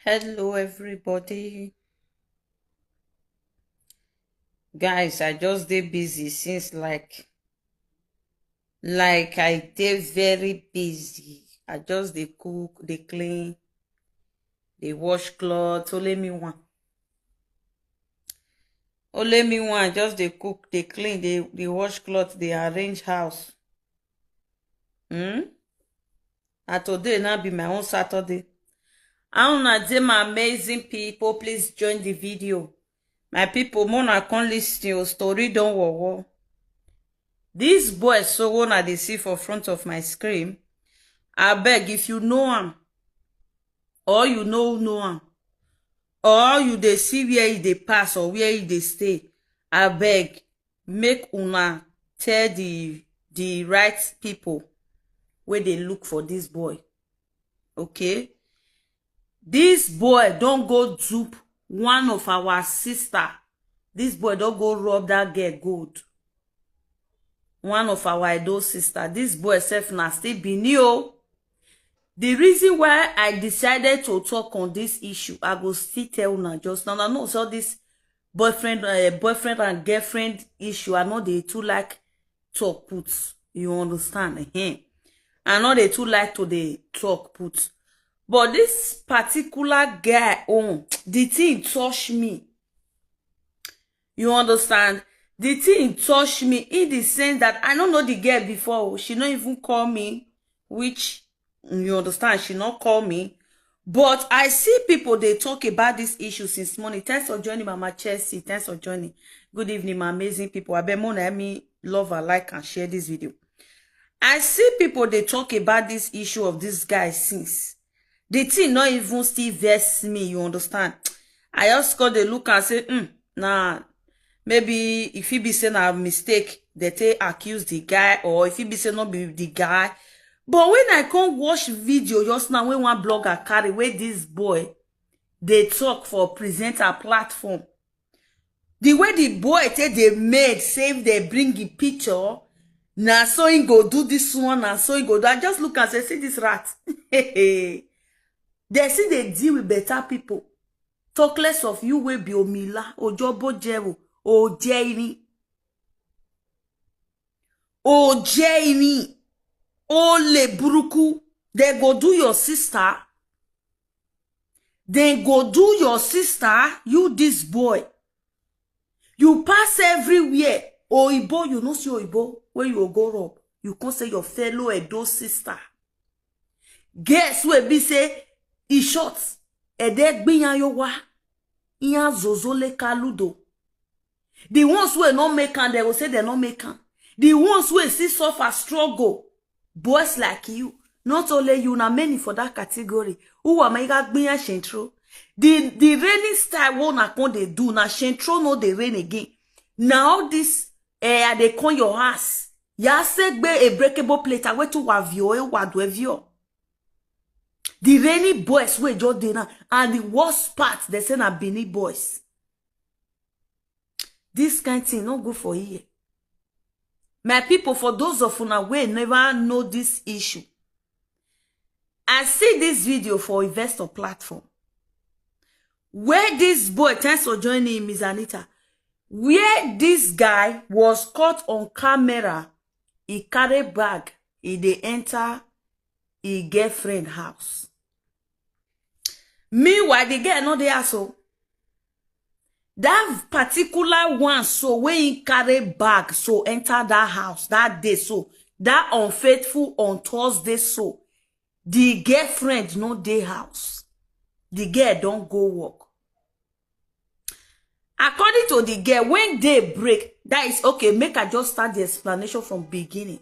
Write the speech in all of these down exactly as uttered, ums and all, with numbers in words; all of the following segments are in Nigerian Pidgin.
Hello, everybody. Guys, I just dey busy since, like, like I dey very busy. I just dey cook, dey clean, dey wash cloth. Only me one. Only me one. Just dey cook, dey clean, dey dey wash cloth, dey arrange house. Hmm? And today now be my own Saturday. How una dey, my amazing people? Please join the video. My people, make una come listen, your story don war war. This boy so wey una dey see for front of my screen, abeg, if you know am, or you no know am, or you dey see where e dey pass or where e dey stay, abeg, make una tell the the right people wey dey look for this boy. Okay? This boy don go dupe one of our sister. This boy don go rob that girl gold. One of our Edo sister. This boy sef na still Benin o. The reason why I decided to talk on this issue, I go still tell una just now. I know so this boyfriend, uh, boyfriend and girlfriend issue, I no dey too like talk put. You understand? Ehen. I no dey too like to dey talk put. But this particular guy own, the thing touch me. You understand? The thing touch me in the sense that I no know the girl before o. She no even call me, which, you understand, she no call me. But I see people dey talk about this issue since morning. Thanks for joining, Mama Chelsea. Thanks for joining. Good evening, my amazing people. Abeg, make una help me love and like and share this video. I see people dey talk about this issue of this guy since. The thing no even still vex me, you understand? I just go dey look and say, hmm, nah, maybe if e be say na mistake, they take accuse the guy, or if e be say no be the guy. But when I come watch video just now, when one blogger carry, wey this boy dey talk for presenter platform, the way the boy take dey mad, say if they bring the picture, na so he go do this one, na so he go do. I just look and say, see this rat. They still dey deal with better people. Talk less of you wey be omila, ojobo jero, ojeirin. Ojeirin. Ole buruku. They go do your sister. They go do your sister, you this boy. You pass everywhere. Oyibo, you no see oyibo wey you go rob. You come say your fellow Edo sister. Guess wey be say e short. Ede gbiyan yo wa. Iyan zozo le kaludo. The ones wey no make am, they go say they no make am. The ones wey still suffer, struggle, boys like you, not only you, na many for that category. Who am I gonna be a shentro? The the raining style wey una come dey do, na shentro no dey rain again. Na all this, eh, I dey come your house. Ya segbe a breakable plate, I wait to wavio, e wadu evio. The rainy boys wey just dey now, and the worst part, they say na Benin boys. This kind thing no good for here. My people, for those of una wey never know this issue, I see this video for investor platform where this boy, thanks for joining, Miss Anita, where this guy was caught on camera. He carry bag, he dey enter his girlfriend house. Meanwhile, the girl no dey house o. That particular one so wey he carry bag so enter that house that day so, that unfaithful on Thursday so, the girlfriend no dey house. The girl don go work. According to the girl, when day break, that is okay, make I just start the explanation from beginning.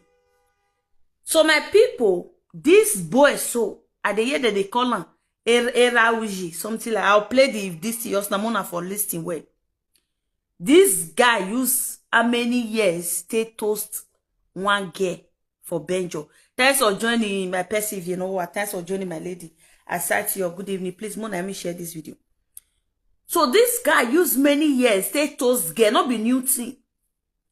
So my people, this boy so, I dey hear that they call him Er- Erawuji, something like, I'll play the this thing, just namona for listening well. This guy use how many years take toast one girl for Benjo? Thanks for joining, my person, you know what? Thanks for joining, my lady. I said to you, good evening. Please, Mona, let me share this video. So this guy use many years take toast girl, not be new thing.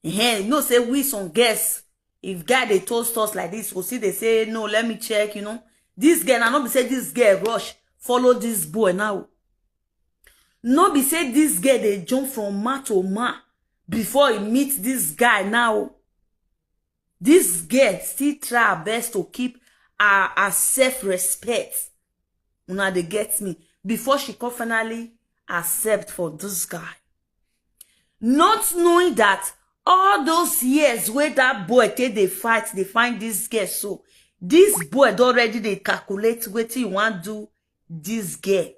Hey, you know say we some girls, if guy dey toast us like this, we see they say, no, let me check, you know. This girl, I no be say this girl rush. follow this boy now. No be say this girl dey jump from man to man before he meet this guy now. This girl still try her best to keep her, her self-respect. Una dey get me? Before she come finally accept for this guy. Not knowing that all those years wey that boy take dey fight, dey find this girl, so this boy don already dey calculate wetin he wan do this girl.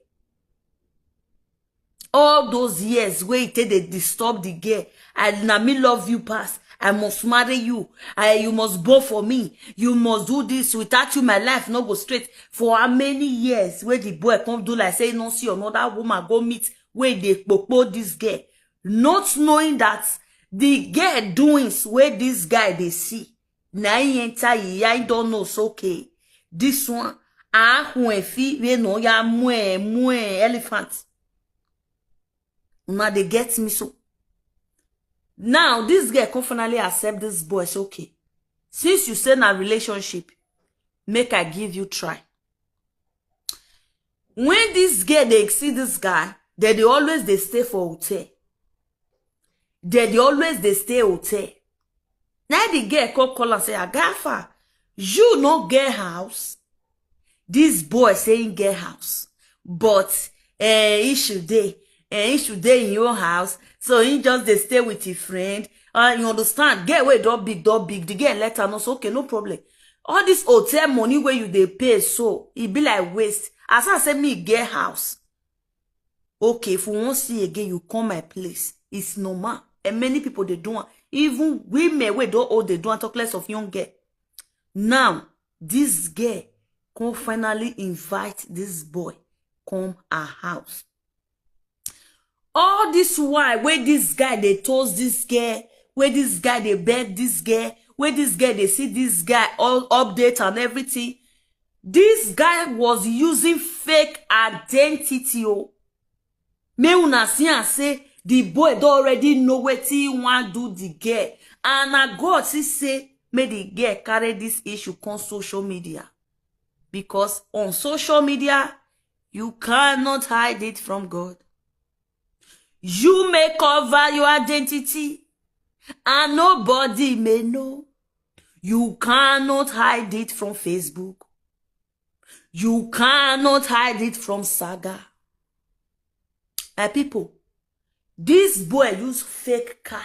All those years wey he take dey disturb the girl, "I, na me love you pass, I must marry you, I, you must born for me, you must do this, without you my life no go straight." For how many years wey the boy come do like say he no see another woman go meet wey dey kpokpo this girl, not knowing that the girl doings wey this guy dey see, na he enter he eye don know say, okay, this one, ahun efi wey no ya mue mue elephant. Una dey get me so? Now this girl come finally accept this boy, say, okay, since you say na relationship, make I give you try. When this girl dey see this guy, they dey always dey stay for hotel. They dey always dey stay hotel. Now the girl come call and say, "Agafa, you no get house?" This boy say he get house, but eh, issue dey, eh, issue dey in your house, so he just dey stay with his friend. Uh, you understand? Girl wey don big, don big. The girl let her know say, okay, no problem. All this hotel money wey you dey pay, so e be like waste. As I say, me get house. Okay, if you wan see again, you come my place. It's normal. And many people dey do am. Even women wey don old dey do am, talk less of young girl. Now, this girl come finally invite this boy come her house. All this while wey this guy dey toast this girl, wey this guy dey beg this girl, wey this girl dey see this guy all update and everything, this guy was using fake identity o. Make una see am say the boy don already know wetin he wan do the girl, and na God see say make the girl carry this issue come social media, because on social media you cannot hide it from God. You may cover your identity and nobody may know. You cannot hide it from Facebook. You cannot hide it from saga. My people, this boy use fake car.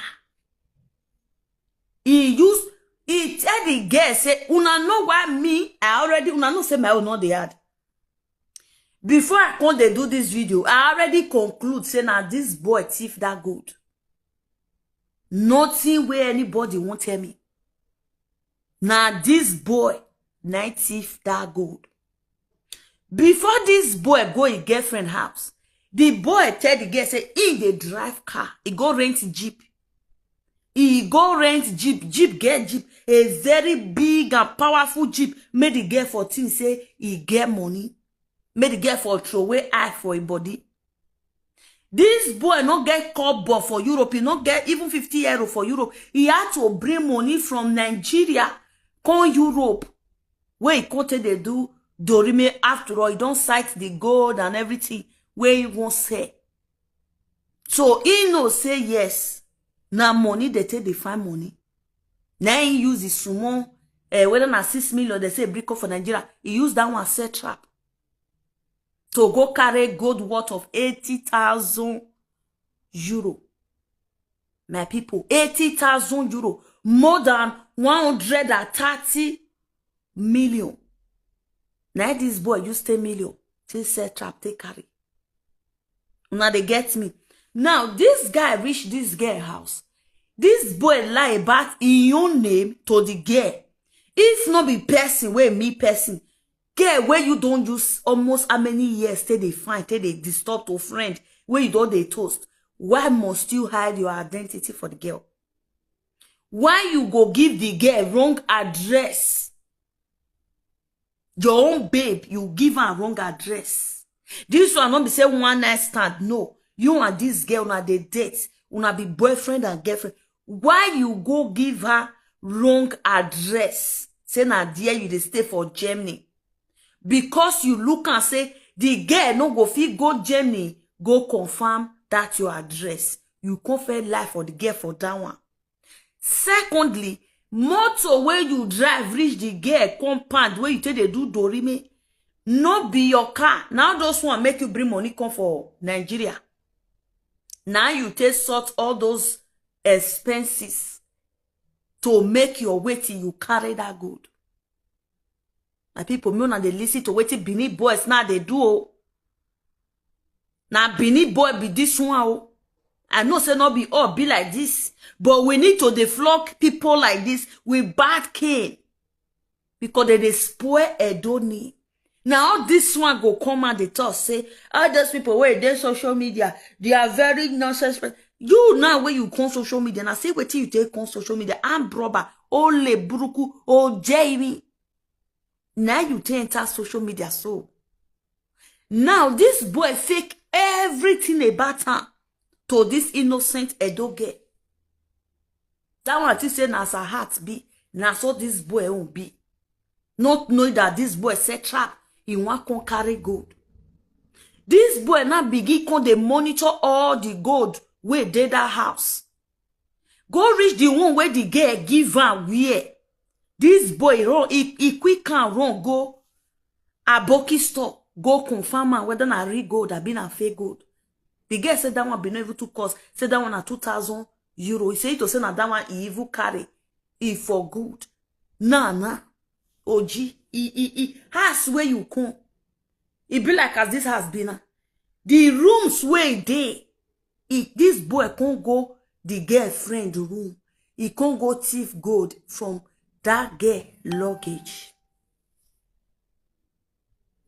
He use, he tell the girl say, "Una know why me, I already, una know say my own no dey hard." Before I come dey do this video, I already conclude say na this boy thief that gold. Nothing wey anybody wan tell me. Na this boy na thief that gold. Before this boy go him girlfriend house, the boy tell the girl say he dey drive car, he go rent jeep. He go rent jeep, jeep get jeep, a very big and powerful jeep. Make the girl for think say he get money. Make the girl for throw away eye for him body. This boy no get kobo for Europe. He no get even fifty euro for Europe. He had to bring money from Nigeria, come Europe, where he come take dey do dorime. After all, he don sight the gold and everything wey he wan sell. So he know say yes, na money dey take dey find money. Na he use the small, eh, whether na six million they say brick up for Nigeria, he use that one set trap to go carry gold worth of eighty thousand euro. My people, eighty thousand euro, more than one hundred and thirty million. Na this boy use ten million take set trap, take carry. Una dey get me? Now, this guy reach this girl house. This boy lie about him own name to the girl. If no be person wey me person, girl wey you don use almost how many years take dey find, take dey disturb to friend wey you don dey toast, why must you hide your identity for the girl? Why you go give the girl wrong address? Your own babe, you give her wrong address. This one no be say one night stand. No, you and this girl una dey date, una be boyfriend and girlfriend. Why you go give her wrong address? Say na there you dey stay for Germany. Because you look and say The girl no go fit go Germany go confirm that your address. You come fair life for the girl for that one. Secondly, motor wey you drive reach the girl compound wey you take dey do dorime, no be your car. Now those one make you bring money come for Nigeria. Now you take sort all those expenses to make your way till you carry that gold. My people, me una dey listen to wetin Benin boys now dey do o. Na Benin boy be this one o. I know say no be all be like this, but we need to dey flog people like this with bad cane because they dey spoil Edo name. Na all this one go come and dey talk say all those people wey dey social media, they are very nonsense pe-, you now wey you come social media, na say wetin you take come social media, armed robber, ole buruku, ojeimi. Now you take enter social media so. Now this boy fake everything about am to this innocent Edo girl. That one think say na as her heart be, na so this boy own be. Not knowing that this boy set trap, he wan come carry gold. This boy now begin come dey monitor all the gold wey dey that house. Go reach the one wey the girl give am wear. This boy run, he, he quick am run go Aboki store, go confirm am whether na real gold abi na fake gold. The girl say that one be no even too cost. Say that one na two thousand euro. He say to say na that one he even carry. E for good. Nah, nah. Oji, e, e, e. House where you come. E be like as this house be now. The rooms wey dey, e, this boy come go the girlfriend room. He come go thief gold from that girl luggage.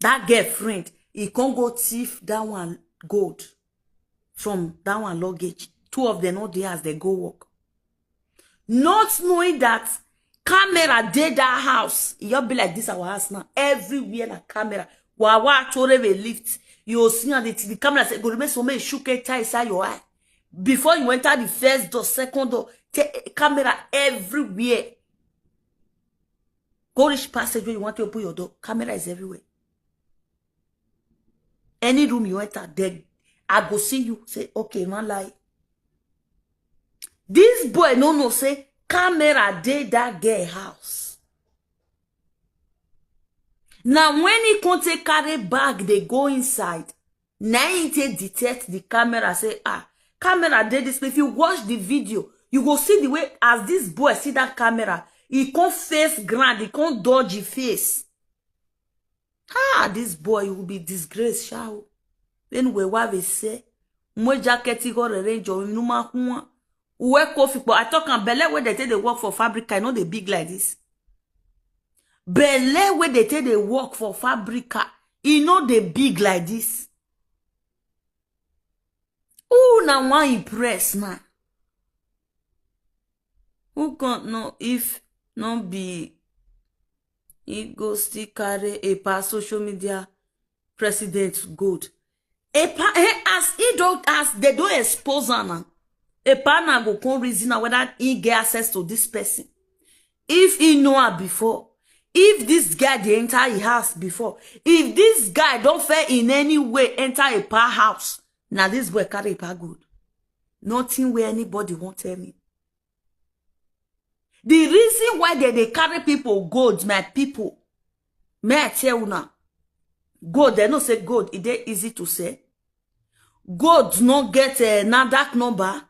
That girlfriend, he come go thief that one gold from that one luggage. Two of them not there as they go work. Not knowing that camera dey that house. E just be like this our house now. Everywhere na camera. Wawa tore the lift. You see and the, the camera say go remain so many shuke tie inside your eye. Before you enter the first door, second door, te-, camera everywhere. Go reach passage where you want to open your door. Camera is everywhere. Any room you enter, then I go see you. Say, okay, man, lie. This boy no no say camera dey that girl house. Now when he come take carry bag, they go inside. Now he take detect the camera. Say, ah, camera dey this place. If you watch the video, you go see the way as this boy see that camera. He come face ground. He come dodge his face. Ah, this boy will be disgraced, sha o. When we wa we say, mwe jacket go arrange o numa kuwa. Uwe kofi po. I talk am belle wey they take dey work for fabric, I know they big like this. Belle wey they take dey work for fabric, e no dey big like this. Who na wan impress now? Who can't know if no be he go still carry a pa social media president gold? A pa, eh, as he don't, as they don't expose am now, a pa now go come reason am whether he get access to this person. If he know her before, if this guy dey enter his house before, if this guy don't fail in any way enter a pa house, now this boy carry a pa gold. Nothing where anybody won't tell me. The reason why they, they carry people gold, my people, may I tell you now, gold, they no say gold, it dey easy to say. Gold no get a NADAC number.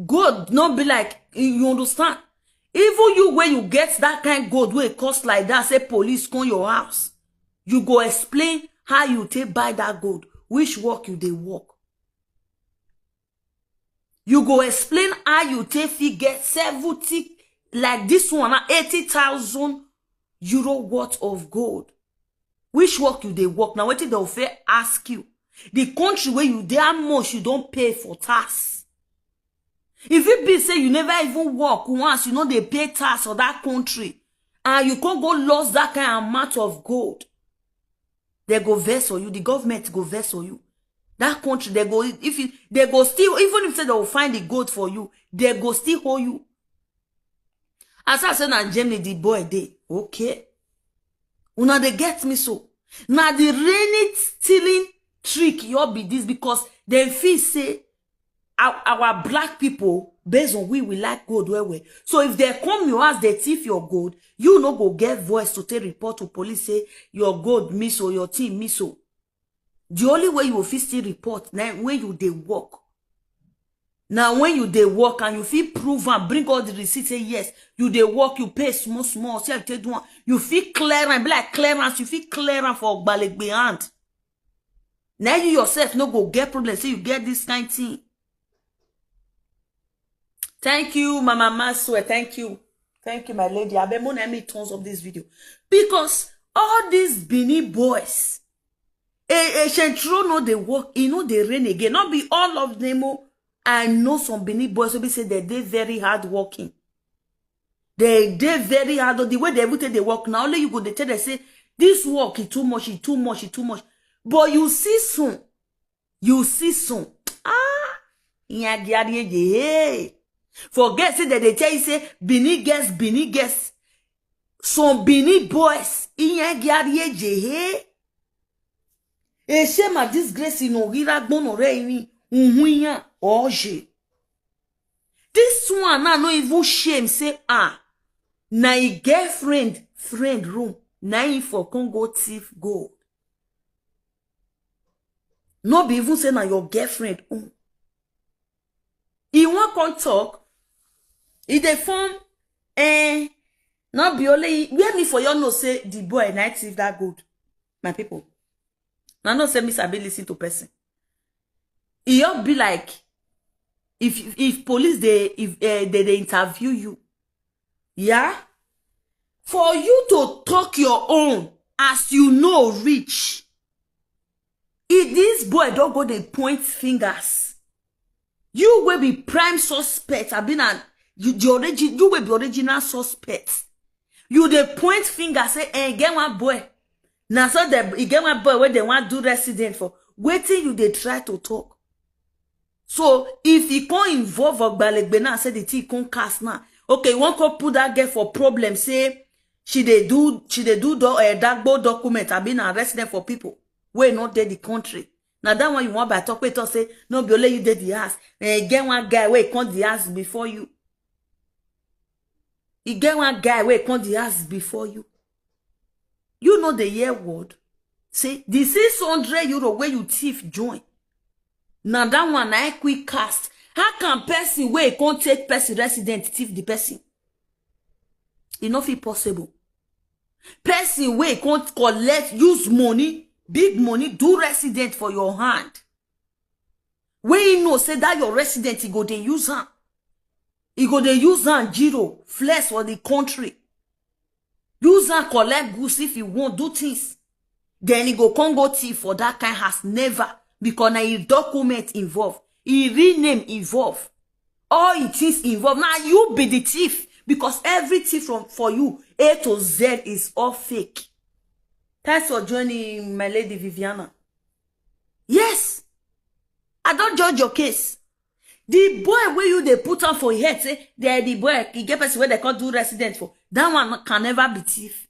Gold no be like, you understand? Even you, when you get that kind gold wey cost like that, say police come your house, you go explain how you take buy that gold, which work you dey work. You go explain how you take fit get seventy, like this one, na eighty thousand euro worth of gold. Which work you dey work? Now wetin dem fit ask you? The country where you dey, how much you don't pay for tax? If it be say you never even work once, you know they pay tax for that country, and you can't go lost that kind amount of gold. They go vex for you. The government go vex for you. That country, they go, if you, they go still, even if say they will find the gold for you, they go still hold you. As I say, na Germany, the boy dey. Okay. Una dey get me so. Na the rainy stealing trick you all be this, because dem feel say our, our black people, based on we, we like gold well well. So if they come your house, they thief your gold, you no go get voice to take report to police say your gold miss or your thing miss o. The only way you fit still report na when you dey work. Na when you dey work and you fit prove am, bring all the receipt, say yes, you dey work, you pay small small, see how you take do am. You fit clear am, be like clearance, you fit clear am for ogbalegbe hand. Na you yourself no go get problem say you get this kind thing. Thank you, Mama Maswe. Thank you. Thank you, my lady. Abeg, make una help me thumbs up this video. Because all these Benin boys, a, a Shentro no dey work, e no dey rain again. Not be all of them. Oh, I know some Benin boys wey be say they dey very hard working. They dey very hard. The way they even take dey work, na only you go dey tell them say this work is too much, e too much, e too much. But you see soon, you see soon. Ah, iyan gi ari eje, hey. Forget say that they tell you say Benin girls, Benin girls. Some Benin boys, iyan gi ari eje, hey. E shame and disgrace in Ogira Gbono re ini, uhun iyan, oje. This one now no even shame say, ah, na e girlfriend, friend room, na e for come go thief gold. No be even say na your girlfriend own. E wan come talk, e dey form, eh, no be only where me for your know say the boy na thief that gold, my people. Na know say me sabi listen to person. E all be like if, if police dey, if, eh, they dey interview you, yeah, for you to talk your own as you know reach. If this boy don go dey point fingers, you wey be prime suspect, abi na you the origin, you wey be original suspect, you dey point finger say, eh, e get one boy. Na so the, e get one boy wey dem wan do resident for. Wetin you dey try to talk? So if e come involve Ogbalegbe now, say the thing come cast now. Okay, you wan come put that girl for problem, say she dey do, she dey do do, uh, dagbo document, abi na resident for people wey no dey the country. Na that one you wan by talk, wey talk say no be only you dey the house. Eh, e get one guy wey come the house before you. E get one guy wey come the house before you. You no dey hear word? Say the six hundred euro wey you thief join, na that one na e quick cast. How can person wey come take person resident thief the person? E no fit possible. Person wey come collect, use money, big money, do resident for your hand, wey e know say that your resident, e go dey use am. E go dey use am jiro, flex for the country. Use am collect goods if e wan do things. Then e go come go thief for that kind house. Never, because na e document involve, e real name involve, all e things involve. Na you be the thief, because everything from, for you, A to Z, is all fake. Thanks for joining, my lady Viviana. Yes, I don judge your case. The boy wey you dey put am for head say, there the boy, e get person wey dem come do resident for. That one can never be thief.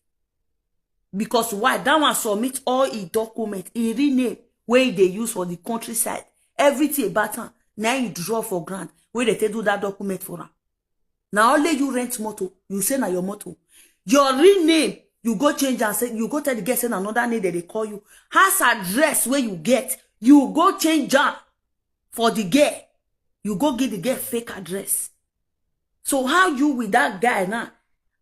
Because why? That one submit all e document, e real name wey e dey use for the countryside. Everything about am, na e draw for ground, wey dem take do that document for am. Na only you rent motor, you say na your motor. Your real name, you go change and say, you go tell the girl say na another name dem dey call you. House address wey you get, you go change am for the girl. You go give the girl fake address. So how you with that guy now?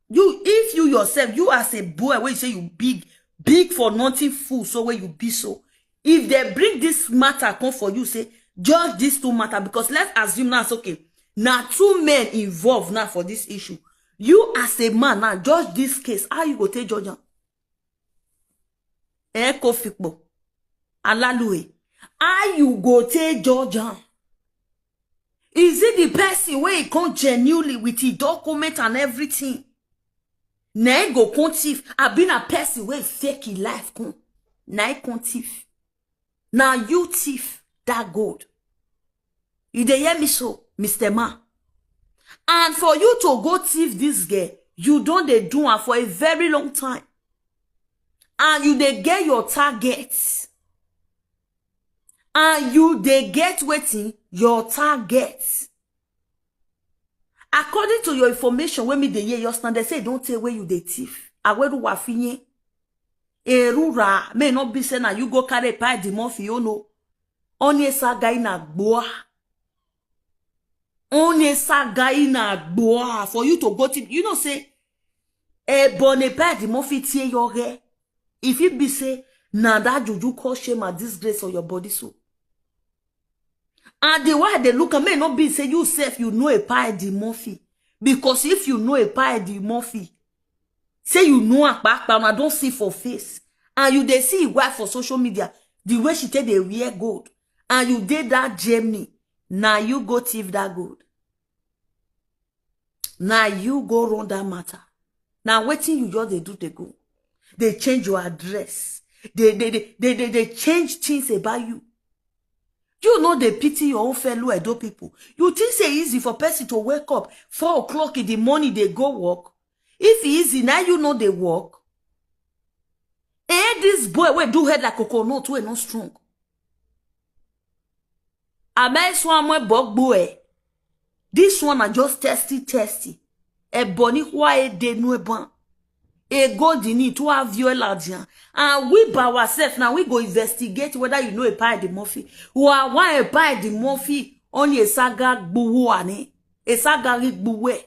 You, if you yourself, you as a boy wey say you big, big for nothing fool, so wey you be so. If they bring this matter come for you, say, judge these two matter, because let's assume now, it's okay. Na two men involved now for this issue. You as a man now, judge this case. How you go take judge am? Eh, Kofikpo, Alalue. How you go take judge am? Is it the person wey e come genuinely with e document and everything? Na e go come thief, abi na person wey fake e life come, na e come thief? Na you thief that gold. You dey hear me so, Mister Man? And for you to go thief this girl, you don dey do am for a very long time. And you dey get your target. And you dey get wetin? Your target. According to your information wey me dey hear just now, dem say e don tey wey you dey thief. Aweru wafinye. Erura, may not be say na you go carry pie the money, you know. Onye saga ina gboa. Onye saga ina gboa for you to go thief. You know say e bone pie the money tie your hair. If it be say na that juju cause shame and disgrace on your body so. And the way they look at me, not be say you sef, you know a pie the money. Because if you know a pie the money, say you know a kpakpa, and I don't see for face. And you dey see wife for social media, the way she take dey wear gold. And you did that Germany. Now you go thief that gold. Now you go run that matter. Now wetin you just dey do dey go. They change your address. They, they, they, they, they, they change things about you. You know they pity your own fellow Edo people. You think say easy for person to wake up four o'clock in the morning, they go work. If e easy, now you know they work. Eh, this boy wey do head like coconut wey no strong. Ameswamwe bogboe. This one na just testy testy. Eboni kwa e denu eban. E go dini to have your ladian. And we by ourselves now we go investigate whether you know a pie the money. Who are why a pie the money? Only a saga gbuwane. A saga rigbuwe.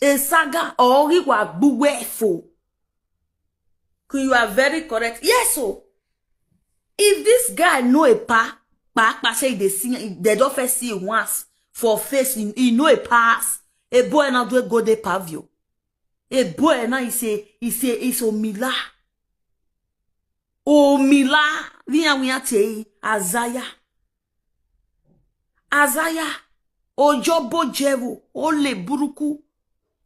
A saga or wa gbuwe fo. You are very correct. Yes, so if this guy know a pa, pa, pa say they see, they don't first see once for face, he, he know a pass. A boy now do a go de pavio. A boy now he say, he say, it's Omila. Omila, we are, we are tey, Azaya. Azaya, ojobo jevo, ole buruku.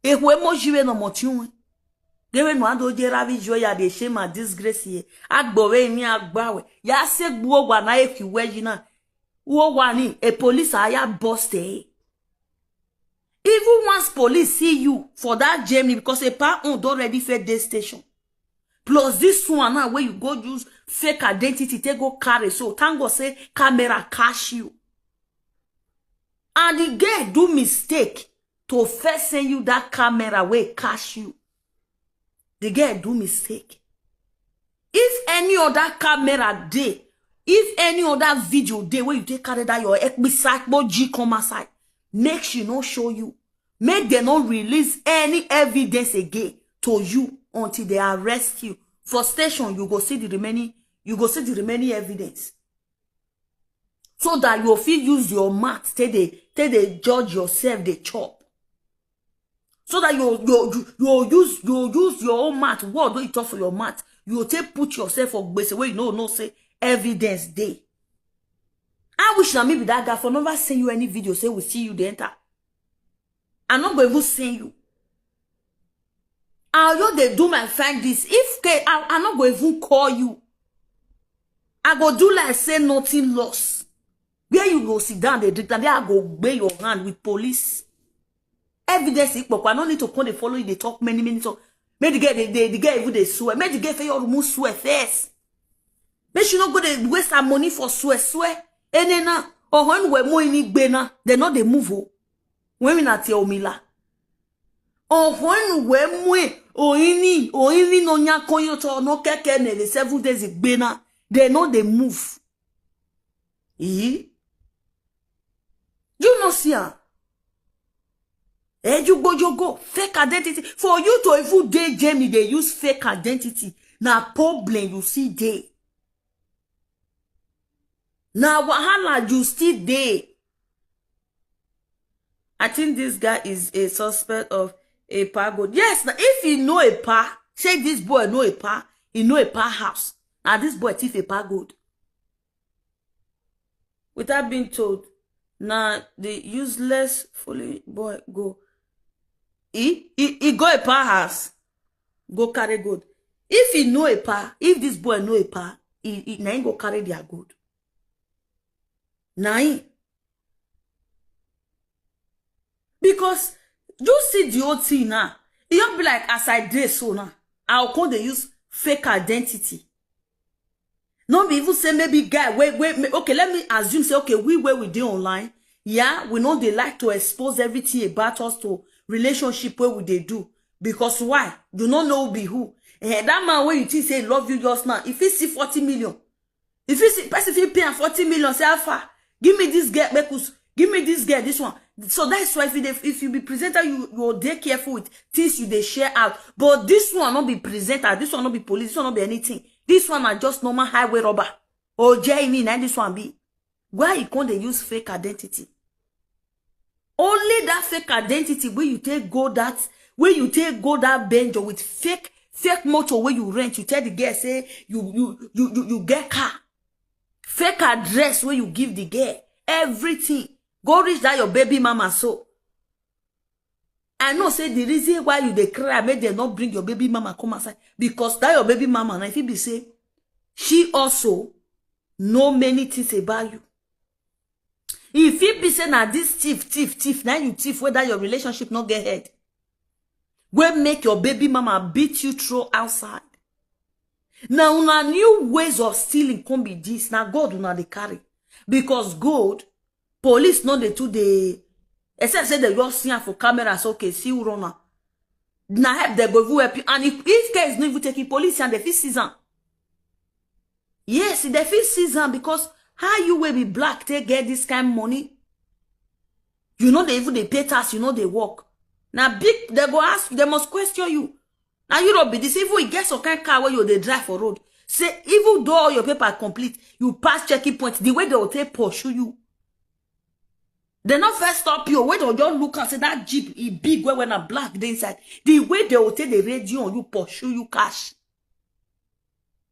Ehwe mo jive no motiun. Geve no ando je ravi jo ya de shame and disgrace ye. Agbowe ni agbawe. Ya se gbuo wa na efi we yi na. Wo wa ni, a police aya bust e. Even once police see you for that journey, because a pa on don ready for day station. Plus this one now where you go use fake identity, take go carry. So thank God say camera catch you. And the girl do mistake to first send you that camera wey catch you. The girl do mistake. If any other camera dey, if any other video dey wey you take carry that your ekpisakpo G come outside, make she no show you. Make dem no release any evidence again to you until they arrest you. For station, you go see the remaining, you go see the remaining evidence. So that you fit use your mouth, take dey, take dey judge yourself, dey chop. So that you, you, you, you use, you use your own mouth, word wey you talk for your mouth, you take put yourself for gbese wey you no know say evidence dey. I wish na me be that guy for never send you any video say we see you dey enter. I no go even send you. I you dey do my find this. If ke, I, I no go even call you. I go do like say nothing lost. Where you go sit down, they drink, and there I go weigh your hand with police. Evidence, I no need to come dey follow you, dey talk many, many talk. Make the girl, the, the, the girl even dey swear. Make the girl for your room swear first. Make she no go dey waste her money for swear, swear. Ene na, ohon we mo ini gbe na, they no dey move o. When we na te omila. Ohon we mo e, o ini, o ini no nya konyo to no keke ne the seven days gbe na, they no dey move. Ee? You no see am? Eh, you go, you go. Fake identity. For you to even dey Jamie, they use fake identity. Na problem you see dey. Na wahala you still dey. I think this guy is a suspect of a pa gold. Yes, na if he know a pa, say this boy know a pa, he know a pa house. And this boy thief a pa gold. Without being told, na the useless foolish boy go. He, he, he go a pa house, go carry gold. If he know a pa, if this boy know a pa, he, he, na him go carry their gold. Na him. Because you see the whole thing now. E just be like, as I dey so now, I go come dey use fake identity. No be even say maybe guy wey, wey, may-, okay, let me assume say, okay, we wey we dey online, yeah, we no dey like to expose everything about us to relationship wey we dey do. Because why? You no know who be who. Eh, that man wey you think say love you just now, if he see forty million, if he see, person fit pay am forty million, say, "How far? Give me this girl, make us, give me this girl, this one." So that's why if you dey, if you be presenter, you, you dey careful with things you dey share out. But this one no be presenter, this one no be police, this one no be anything. This one na just normal highway robber. Oje ini na this one be. Why you come dey use fake identity? Only that fake identity wey you take go that, wey you take go that Benjo with fake, fake motor wey you rent. You tell the girl say you, you, you, you, you get car. Fake address wey you give the girl. Everything. Go reach that your baby mama so. I know say the reason why you dey cry, make dem no bring your baby mama come outside, because that your baby mama, na if it be say she also know many things about you. If it be say na this thief, thief, thief, na you thief, whether your relationship no get head, wey make your baby mama beat you throw outside. Na una new ways of stealing come be this. Na gold una dey carry. Because gold, police no dey too dey, except say they just see am for camera, say, "Okay, see who run am." Na help they go even help you. And if, if case no even take it, police and they fit seize am. Yes, they fit seize am, because how you wey be black take get this kind money? You no dey even dey pay tax, you no dey work. Na big, they go ask, they must question you. Na Europe be this. Even e get some kind car wey you dey drive for road. Say, even though all your paper complete, you pass checking point, the way they will take pursue you. They no first stop you. Wey they just look and say that Jeep, e big well well, na black dey inside. The way they will take the radio on you, pursue you, cash.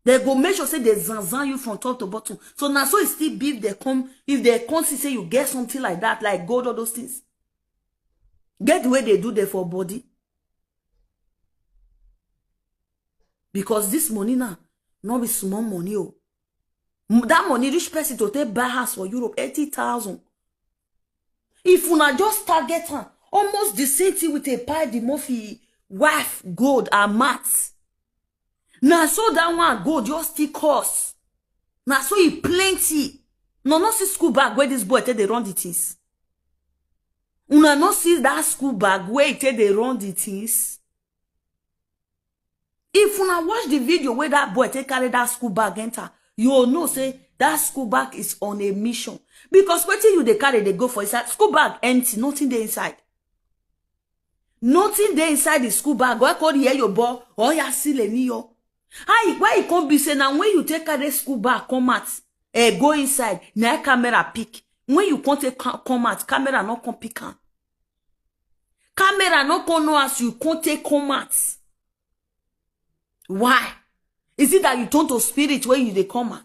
They go make sure say they zanzan you from top to bottom. So na so e still be if they come, if they come see say you get something like that, like gold, all those things. Get the way they do there for body. Because this money now, no be small money o. M-, that money reach person to take buy house for Europe, eighty thousand. If una just target am, almost the same thing with a pie the Murphy wife gold and mat. Na so that one gold just still cost. Na so e plenty. No, no see school bag where this boy take dey run the things. Una no see that school bag where e take dey run the things. If una watch the video where that boy take carry that school bag enter, you will know say that school bag is on a mission. Because wetin you dey carry dey go for inside, school bag empty, nothing dey inside. Nothing dey inside the school bag. Why call here your boy? Oh, ya sile ni yo. How e, why e come be say na when you take carry school bag come out, eh, go inside, na camera pick. When you come take ca-, come out, camera no come pick am. Camera no come know as you come take come out. Why? Is it that you turn to spirit when you dey come out?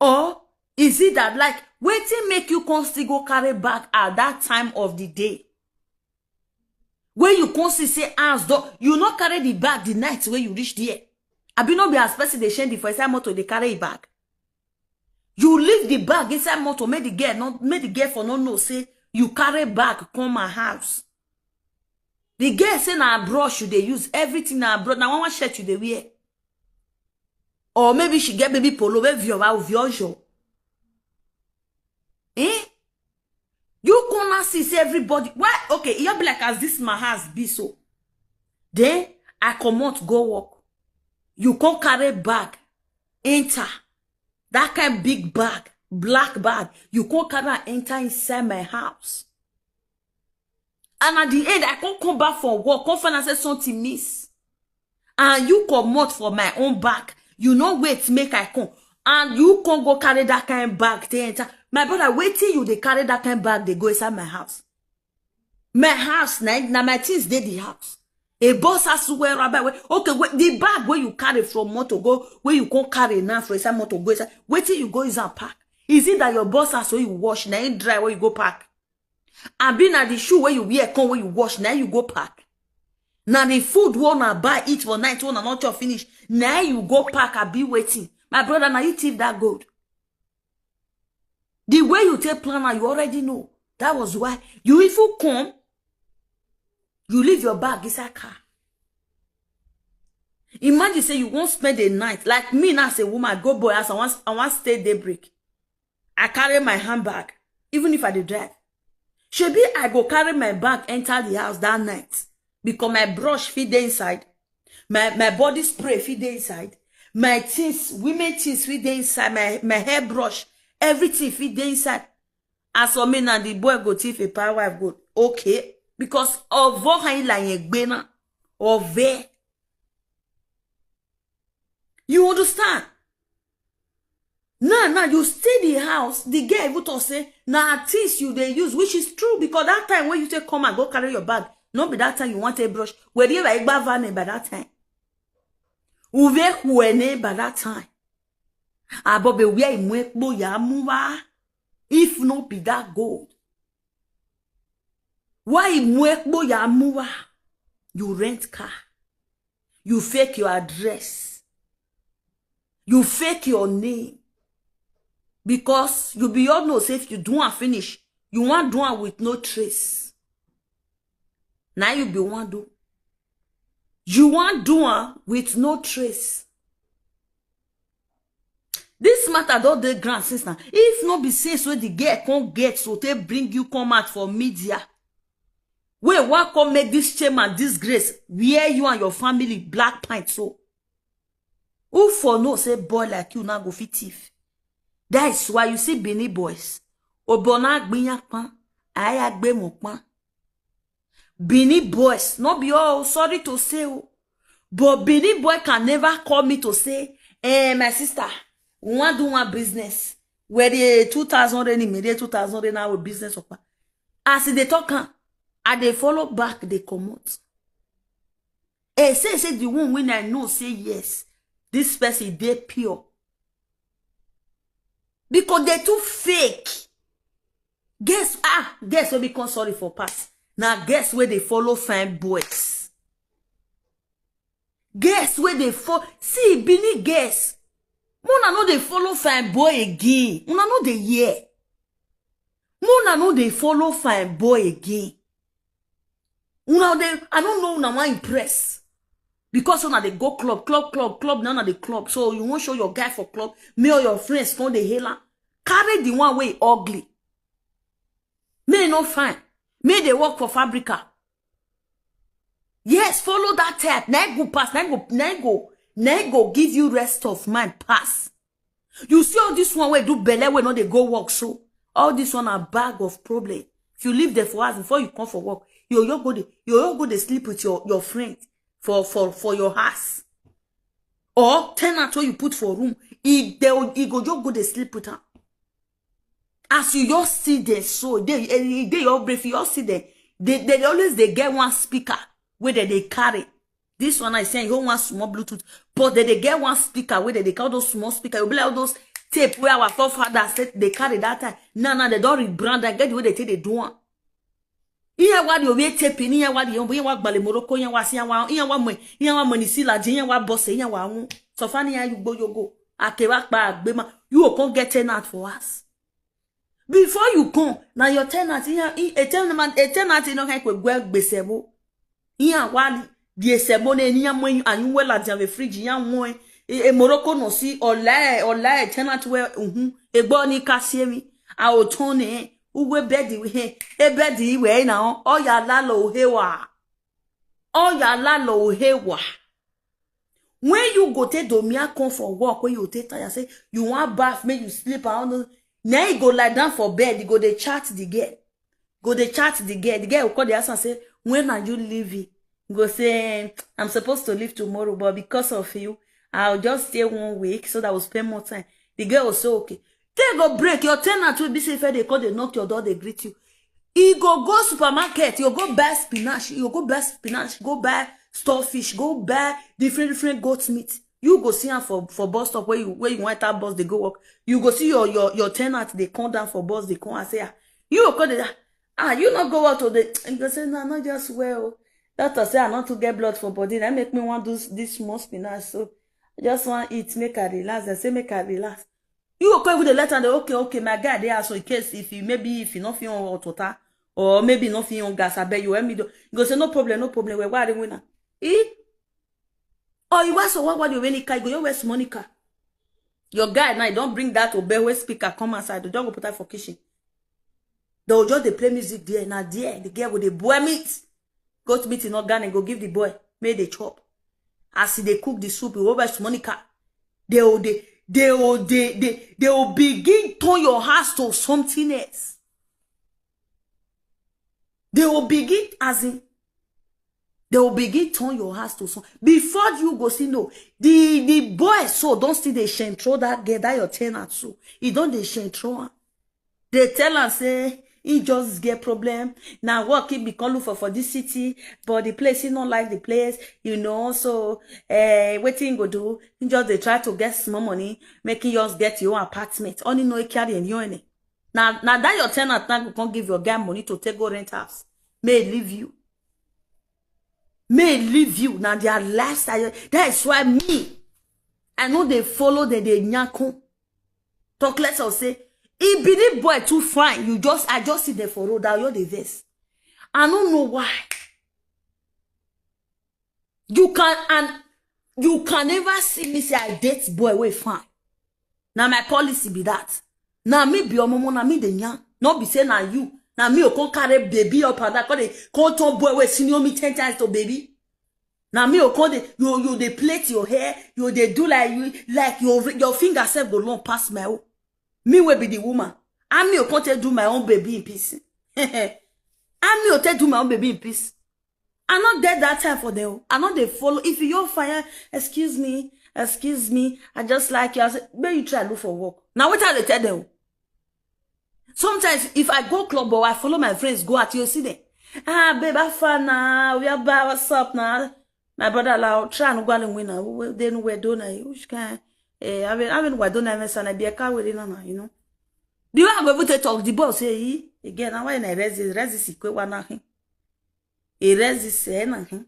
Or is it that, like, wetin make you come still go carry bag at that time of the day? When you come see say house door, you no carry the bag the night wey you reach there. Abi no be as person dey shend the for inside motor dey carry e bag? You leave the bag inside motor, make the girl no, make the girl for no know say you carry bag come my house. The girl say na brush you dey use, everything na brush, na one one shirt you dey wear. Or maybe she get baby polo, wey viowa o viojo. Eh? You come now see say everybody. Why? Okay, e just be like as this my house be so. Then I comot go work. You come carry bag, enter. That kind big bag, black bag. You come carry am enter inside my house. And at the end, I come come back from work, come find out say something miss. And you comot for my own back. You no wait make I come. And you come go carry that kind bag take enter. My brother, wetin you dey carry that kind bag dey go inside my house? My house, na, na my things dey the house. A boss has to wear rubber. Wear. Okay, wait, the bag wey you carry from motor go, wey you come carry now for inside motor go inside. Wetin you go use am pack? Is it that your boss has wey you wash, na im dry wey you go pack? Abi na the shoe wey you wear come wey you wash, na you go pack? Na the food wey una buy eat for night wey una no chop finish, na you go pack, abi wetin? My brother, na you thief that gold. The way you take plan am, you already know. That was why you even come. You leave your bag inside car. Imagine say you won't spend a night. Like me now, as a woman, I go boy house, I want, I want stay daybreak. I carry my handbag, even if I dey drive. Shebi I go carry my bag enter the house that night because my brush fit dey inside, my, my body spray fit dey inside, my things, women things fit dey inside, my, my hair brush, everything fit dey inside. As for me now, the boy go thief a power wife go. Okay. Because of what I like, you understand? Now, now you stay the house, the girl even talk say, "Na things you dey use," which is true, because that time when you take come and go carry your bag, no be that time you want a brush. Where you like by that time? Uve huene by that time. Abobe where imwekbo ya muwa. If no be that gold. Why imwekbo ya muwa? You rent car. You fake your address. You fake your name. Because you be all know say if you do and finish, you want do am with no trace. Now you be one do. You want do am with no trace. This matter don dey ground since now. If no be since when the girl come get so they bring you come out for media. Wait, what come make this shame and disgrace wear you and your family black pint so? Who for know say boy like you now go fit thief? That is why you see Benin boys. Obona gbinyakpan, ayagbe mokpan. Benin boys, no be all, sorry to say, oh, but Benin boy can never call me to say, "Eh, my sister, we want do one business." Where the two thousand rand, me the two thousand rand now business of as they talk, am, I dey follow back, they comot. Eh, say, say the one when I know say yes, this person dey pure. Because they too fake. Guess, ah, guess wey become sorry for pass. Now guess where they follow fine boys. Guess where they follow. See, Benin guess. Mona no dey follow fine boy again. Una no dey hear. Mona no dey follow fine boy again. Una dey, I don't know, una wan impress. Because una dey go club, club, club, club, now na the club. So you won't show your guy for club. Me or your friends come dey hail am. Carry the one wey ugly. Me no fine. Me dey work for Fabrica. Yes, follow that type. Na go pass, na go, na go, na go give you rest of mind pass. You see all this one wey do belle wey no dey go work so. All this one a bag of problem. If you leave there for house before you come for work, you you go dey you you go dey sleep with your your friend for for for your house. Or tenant wey you put for room, e dey e go just go dey sleep with am. As you just see them so, they e dey your brain, you just see them. They they always dey get one speaker wey dem dey carry. This one I say you hold one small Bluetooth, but they dey get one speaker wey dem dey call those small speaker. You be like all those tape wey our forefathers say they carry that time. Now now they don rebrand and get the way they take dey do am. Ihe wa di obi etepi ni ihe wa di yombo ihe wa gbale Morocco ihe wa si ihe wa ihe wa mo ihe wa mo ni si laji ihe wa bose ihe wa won. So fani ya yugbo yogo. Akewa pa agbema. You go come get tenant for us. Before you come, na your tenant ihe a tenant e no kan kwe gbe gbese bo. Ihe a wali di esebo ne ni ya mo anyu we laji ave fridge ihe a mo e Morocco no si ola e ola e tenant we uhun egbo ni ka si emi a o ton ne uwe bed we he e bed we na o ya la lo he wa o ya la lo he wa. When you go take domia come for work, when you take tire say you want bath make you sleep and all those, na you go lie down for bed, you go dey chat the girl, go dey chat the girl. The girl go call the house and say, "When are you leaving?" You go say, "I'm supposed to leave tomorrow, but because of you, I'll just stay one week so that we'll spend more time." The girl will say, "Okay." Take go break your tenant will be safe. They call, they knock your door, they greet you. You go go supermarket, you go buy spinach, you go buy spinach, go buy storefish, go buy different different goat meat. You go see am for for bus stop where you where you want that bus they go work. You go see your your your tenant they come down for bus they come and say, "Ah, you go call the ah you not go out today." And you go say, "No, not just well. Doctor say I not to get blood for body. That make me want this this small spinach. So I just want eat, make I relax." I say make I relax. You go come with the letter and okay, okay, my guy there. So in case if you maybe if you not feel hot water Or maybe no fit on gas, abeg you help me do. You go say, "No problem, no problem, well, why I dey win am?" Eh? Or you wear so what, what you wear nika, you go, you wear small nika. Your guy now, you don't bring that obewe speaker, come outside, you don't go put that for kitchen. They will just dey play music there, now there, the girl go dey boil meat. Goat meat in Ghana, go give the boy, make they chop. As he dey cook the soup, you wear small nika. They will, they, they will, they, they, they will begin turn your house to something else. They will begin, as in, they will begin turn your house to some. Before you go see, no, the, the boy so don't still dey shame throw that girl, that your tenant so. He don't dey shame throw am. They tell am say he just get problem. Now work he become look for, for this city, but the place he not like the place, you know, so, eh, wetin he go do? He just dey try to get small money, make he just get your own apartment. Only no he carry in your any. Now, now that your tenant now go come give your guy money to take go rent house. May he leave you. May he leave you. Now their lifestyle. That is why me, I know they follow the, the nyako. Talk less of say, if believe boy too fine, you just, I just see them for road, that you're the vest. I don't know why. You can, and you can never see me say I date boy wey fine. Now my policy be that. Now me be your mama, now me the nyan. Not be say now you. Now me you can carry baby up and that, cause they can't turn boy wey senior me ten times to baby. Now me you can dey, you, you dey plait your hair, you dey do like you, like your, your finger self go long pass my own. Me will be the woman. I me you can't take do my own baby in peace. I me you take do my own baby in peace. I not get that time for them. I not they follow. If you fire, "Excuse me, excuse me, I just like you." I say, "May you try look for work." Now what are they tell them? Sometimes if I go club or I follow my friends go out, you see them. "Ah, babe, how far now? We are by, what's up now?" My brother, like, try and go and win now. Then we don't know which kind. Eh, I mean, I mean, we don't know if I be a car with it now, you know. The way I go able to talk, the boss say, "He again, now why I raise this, raise this, equate one nothing." He raise this, eh, nothing.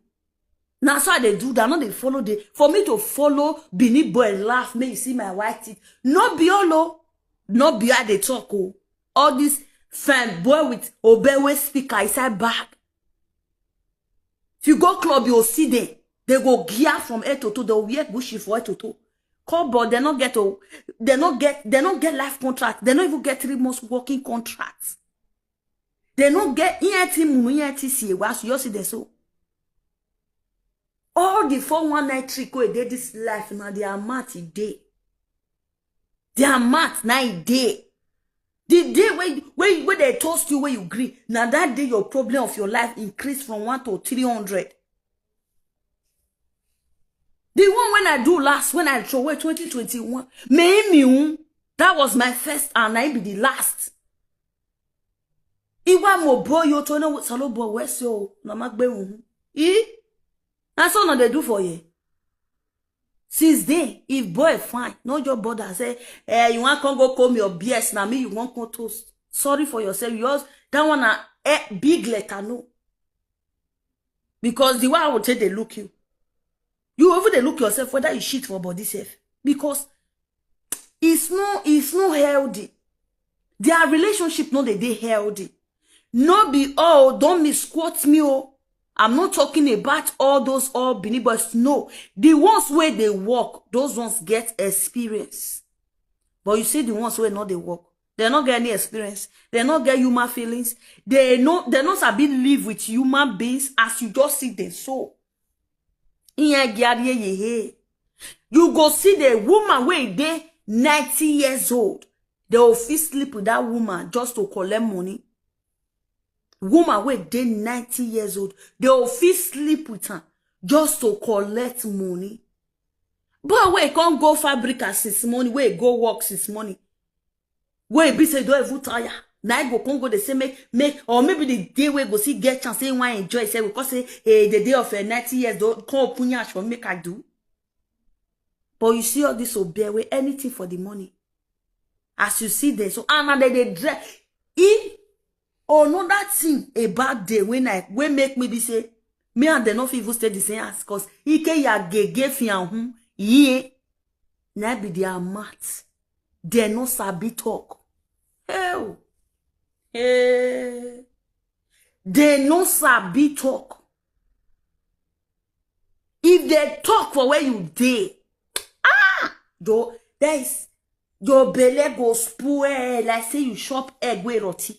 Now so I dey do that, not they follow the, for me to follow Benin boy laugh, may you see my white teeth. No be all, oh. No be how they talk, oh. All this fine boy with obewe speaker inside bag. If you go club, you'll see them. They go gear from head to toe. They'll wear bushy for head to toe. Call, but they not get a, they not get, they not get life contract. They not even get three months working contract. They not get E N T munu, E N T C A. Why you see them so? All the four one nine trick wey dey this life, now they are mad today. They are mad now e dey. The day when, when, when they toast you, when you agree, now that day your problem of your life increase from one to three hundred. The one when I do last, when I throw away twenty twenty-one, me, me, that was my first and I be the last. Iwa mo boy yo to know what solo boy west yo, na magbe. Eh? That's all they do for you. Since then, if boy fine, no just bother say, "Eh, you want come go comb your B S, now me you want come toast." Sorry for yourself. Yours, that one, a, eh, big letter no. Because the way I will take they look you, you even they look yourself whether you shit for body safe. Because it's no, it's no healthy. Their relationship no they, they healthy. No be all, don't misquote me, oh. I'm not talking about all those all Benin boys. No, the ones where they work, those ones get experience. But you see the ones where not they work, they not get any experience. They not get human feelings. They no, they not sabi live with human beings as you just see them so. Iyan gi ariye ye he. You go see the woman wey dey ninety years old. They will fit sleep with that woman just to collect money. Woman wey dey ninety years old, they will fit sleep with her just to collect money. Boy wey come go fabric since morning, wey go work since morning, wey be say don't even tire. Now I go come go the same make, make, or maybe the day we go see get chance say why enjoy say because say, eh, the day of, eh, ninety years don't come open your show make I do. But you see all this obewe, anything for the money. As you see there, so and they, they dress. He, another thing about day when I, when make me be say, me and they not even stay the same house, 'cause he can ya gege fi ahun, ye, na be their mat. They no sabi talk. Hell. Hey. They no sabi talk. If they talk for where you dey, ah, though there is your belle go spoil like say you chop egg wey rotty.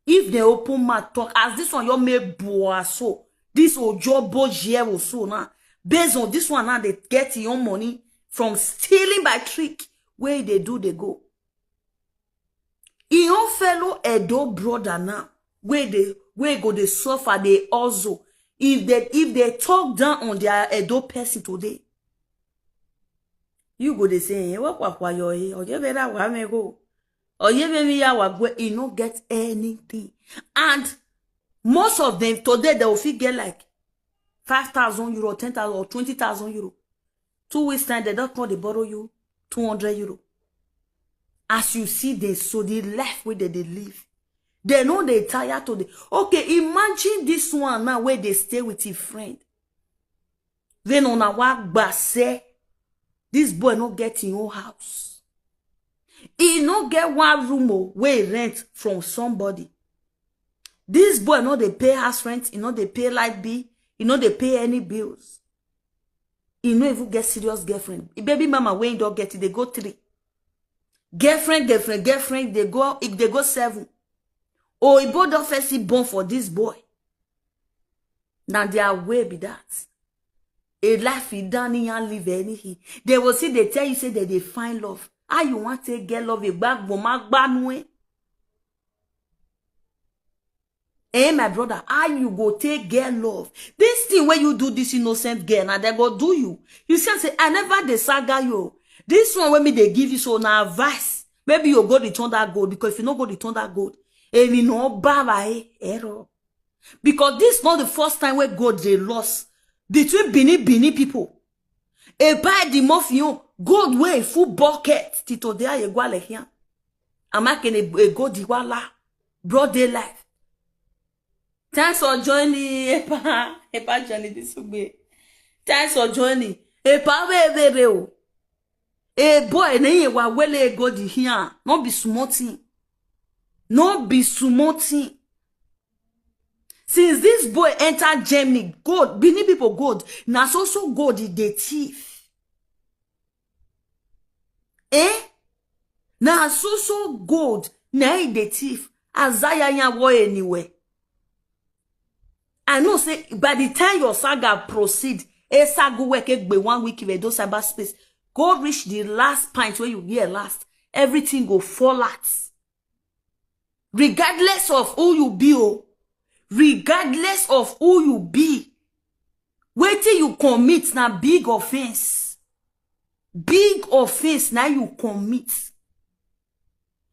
If they open mouth talk as this one, your me boa so this ojobo jero so now. Based on this one now, they get your money from stealing by trick. Where they do they go? Your fellow Edo brother now, where they where go they suffer they also. If they if they talk down on their Edo person today, you go they say, "Eh, what what what your eh? Or you better what me go? Or you baby ya wa go?" You no get anything. And most of them today they will fit get like five thousand euro, ten thousand or twenty thousand euro. Two weeks time, they don't come, they borrow you two hundred euro. As you see, they so the life where they, they live. They know they tired to the okay. Imagine this one now where they stay with his friend. Then on a walk back say, this boy not get his own house. He not get one room or where he rent from somebody. This boy not they pay house rent, he not they pay light bill, he not they pay any bills. He no even get serious girlfriend. The baby mama wey he don get, they go three. Girlfriend, girlfriend, girlfriend, they go if they go seven. Oh, he both don first see born for this boy. Now their way be that. A life he done he and live anything. They will see they tell you say that they find love. How you want to get love? A back boma gbanue. Eh, my brother, how you go take girl love? This thing where you do this innocent girl, now they go do you. You see, I say, I never dey saga you. This one when me they give you so now advice. Maybe you go the thunder gold because if you no go the thunder gold, if you no baba eh, error. Because this not the first time where gold they lost between Bini Bini people. A buy the mafia gold way full bucket. Tito de aye gwale here. I'm making a, a gold diwala. Broad daylight. Thanks for joining, Epa. Epa Johnny this way. Thanks for joining. Epa we we o. A boy na ye wa wele gold here. No be small thing. No be small thing. Since this boy enter Germany, gold, Bini people gold, na so so gold is the thief. Eh? Na so so gold, na e the thief. Azaya ya wo anywhere. I know say by the time your saga proceed, a saga work be one week if do cyberspace, go reach the last point where you hear last, everything go fall out. Regardless of who you be, oh, regardless of who you be, waiting you commit na big offense. Big offense now you commit.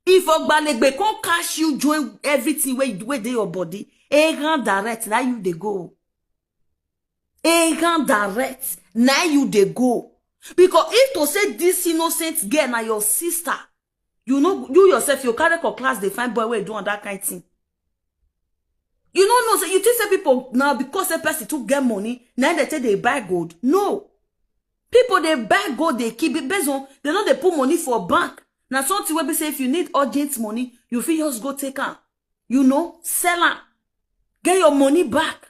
If Ogbalegbe can't catch you, join everything where you where they your body, a hand direct now you they go. A hand direct now you they go. Because if to say this innocent girl na your sister, you know you yourself you carry for class they find boy where do on that kind thing. You no know say you think say people now because a person to get money now they take they buy gold. No, people they buy gold they keep it based on they know they put money for bank. Now something will be say if you need urgent money you feel just go take am. You know, sell am, get your money back.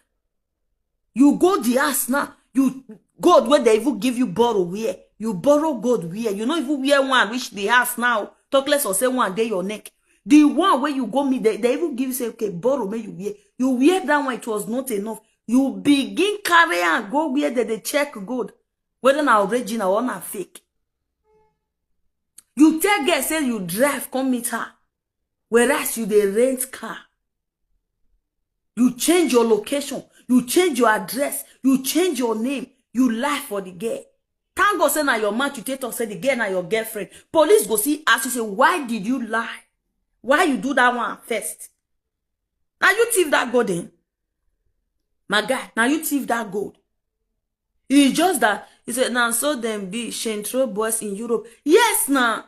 You go the house now. You gold where they even give you borrow wear. You borrow gold wear. You no even wear one reach the house now. Talk less or say one day your neck. The one where you go meet, they, they even give you say okay borrow make you wear. You wear that one, it was not enough. You begin carry and go where they, they check gold whether na original or na fake. You tell girl say you drive come meet her, whereas you dey rent car. You change your location, you change your address, you change your name, you lie for the girl. Thank God say na your mouth you take talk say the girl na your girlfriend. Police go see ask you say why did you lie? Why you do that one first? Now you thief that gold then. My guy, now you thief that gold. It's just that he said now so them be shentro boys in Europe. Yes now.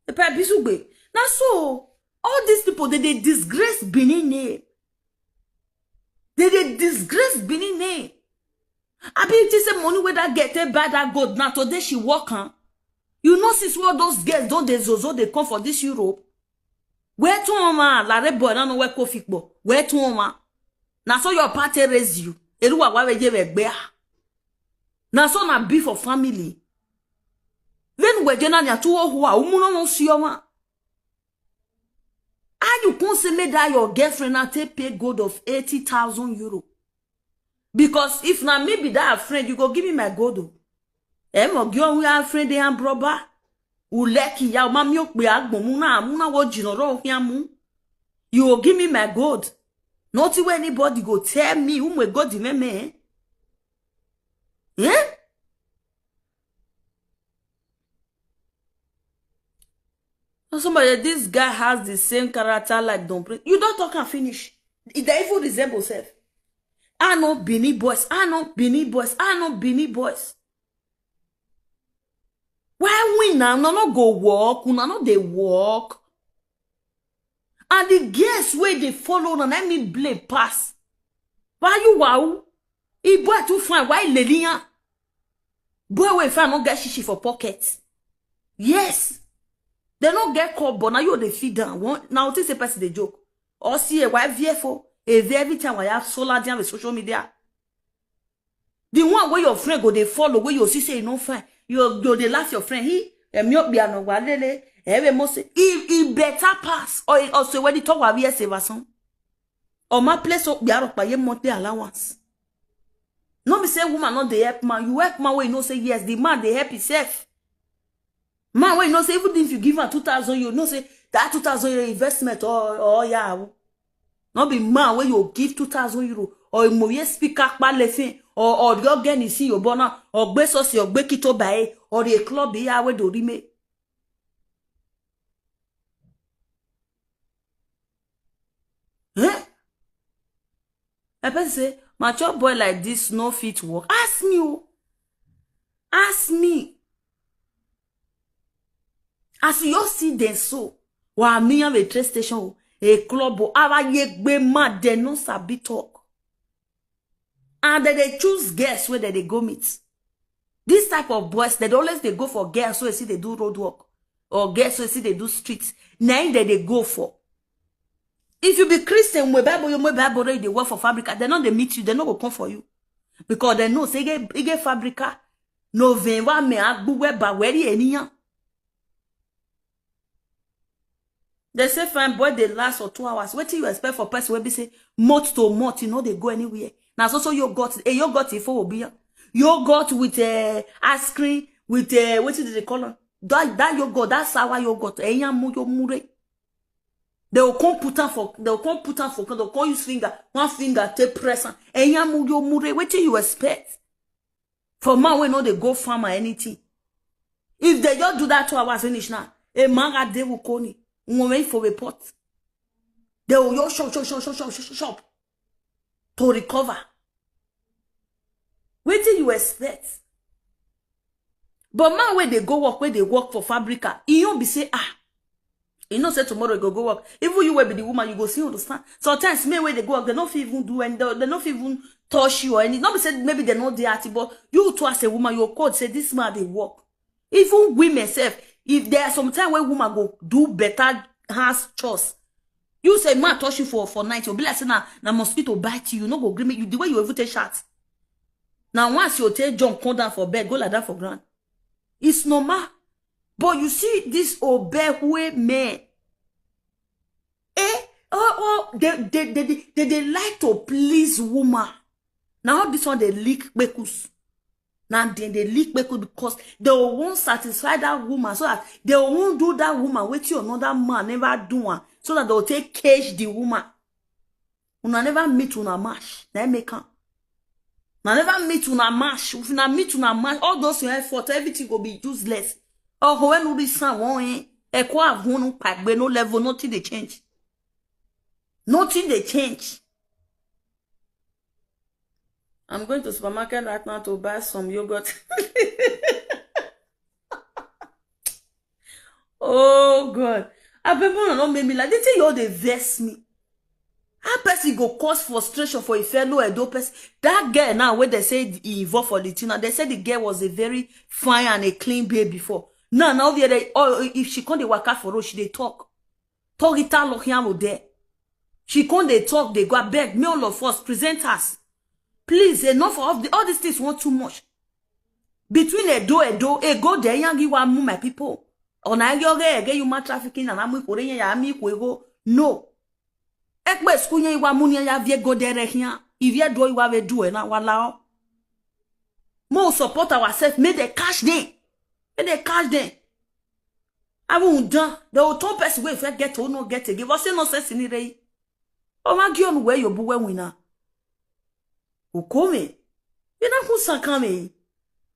The pep bisugbe. Now so all these people they, they disgrace Benin name. They they disgrace Benin name. I be it say money where that get take buy that gold now today she walk huh? You know since all those girls don't they zozo they come for this Europe. Where to, ma, lare boy, na no we ko fikpo. Where to, ma? Na so your party raise you. Eruwa wa we je we gbe a. Na so na be for family. Then we je na nya tu o hua, umu no no si o ma. And you come say make that your girlfriend na take pay gold of eighty thousand euro. Because if na me be that friend, you go give me my gold o. E mo gi ohun ya friend dey hand rubber. U leki ya, o ma mi o pe agbon mu na, mu na wo jino ro ohun ya mu. You go give me my gold. Nothing wey anybody go tell me, umu e gold me me. Eh? Now somebody, this guy has the same character like Don Prince. You don't talk and finish. They even resemble self. I know Benin boys. I know Benin boys. I know Benin boys. Why we now? No, no go work. Una no dey work. And the girls wey dey follow una, na me blame pass. Why you wow? E boy too fine. Why Lelian? Boy wey fine no get shishi for pocket. Yes. They no get cup, but now you dey feed them. One, now think say person dey joke. Or see a wife V F O, a V every time I have solar down with social media. The one where your friend go dey follow, where you see say e no fine. You, you dey laugh your friend. He, em, you be an walele. Every most, he, he better pass. Or he also when he talk wa we save us. Or my place up be out of my monthly allowance. No be say woman no dey help man. You help man wey you know say yes, the man dey help himself. Man wey you know say even if you give am two thousand euro, you know say that two thousand euro investment or, or yeah. No be man wey you give two thousand euro or imoye speaker pa lefin or, or the organi si your bona or gbe sosi or gbe kito bae or the club ya we do rime. Eh? A person say, mature boy like this no fit work. Ask me o. Ask me. As you all see them so, wa me have a train station o, a club o, our yegbe mad, they no sabi talk. And then they choose girls where they, they go meet. This type of boys, they always they go for girls who see they do road work or girls who see they do streets. Na im they, they go for. If you be Christian, mwe Bible, you mwe Bible, they work for fabrica, they no they meet you, they no go come for you. Because they know say e get, e get fabrica. No ven wa me agbu we ba weri eniyan. They say fine boy they last for two hours. What do you expect for person wey be say month to month, you know they go anywhere? Now so so yogurt, a yogurt if obi yogurt with a ice cream with a, what do they call it? That, that yogurt, that sour yogurt, eyan mu yo mure. They will come put am for, they will come put am for, they will come use finger, one finger take press am. Eyan mu yo mure. What do you expect? For man wey no dey go farm or anything. If they just do that two hours finish now, a man got devil koni, won't wait for report. They will just shop, shop, shop, shop, shop, shop, shop to recover. What do you expect? But man wey they go work, where they work for fabrica, he don't be say, ah, you know say tomorrow you go go work. Even you will be the woman, you go see understand. Sometimes men wey they go work, they no fit even do and they, they no fit even touch you or any. Not be say maybe they no dey at it, but you too as a woman, your code say this man they work. Even women self, if there are some time where woman go do better house chores, you say man touch you for, for night, you'll be like say na, na mosquito bite you, you no go gree make you the way you even take shot. Now once you take jump, come down for bed, go like that for ground. It's normal. But you see this obehue men. Eh? Oh, oh, they, they, they, they, they, they like to please woman. Now this one they lick bekus. Now they, they lick bekus because they won't satisfy that woman so that they won't do that woman with you another man never do one so that they'll take cage the woman. Una never meet una match. Na make am. Una never meet una match. If una meet una match, all those your effort, everything go be useless. Oh, when we be someone, eh? Ekwa avunu pagbe no level, nothing they change. Nothing they change. I'm going to supermarket right now to buy some yogurt. Oh God. I be no make me like this thing you all dey vex me. How person go cause frustration for a fellow Edo person? That girl now where they say he involved for the thing, now they said the girl was a very fine and a clean babe before. Now, now they, they oh, if she come dey waka for road, she dey talk. Torita Lohian there. She come dey talk, dey go, abeg, may all of us presenters, please, enough of the, all these things want too much. Between Edo, Edo, Ego, there, Yangi, Wamu, my people. Ona, Yoge, Ege, human trafficking, and Amu, Korean, Yami, Kwego. No. Ekpe school, Yan, Wamu, Yan, Yavie, Go, there, Hian. If you do, you have a do, and I will allow. More support ourselves, make they catch them. Make they catch them. I won't done. They will turn person wey fit get or not get again. What's the nonsense in it? Oh, my God, where you boo when we now? Who come in? You know who san come in?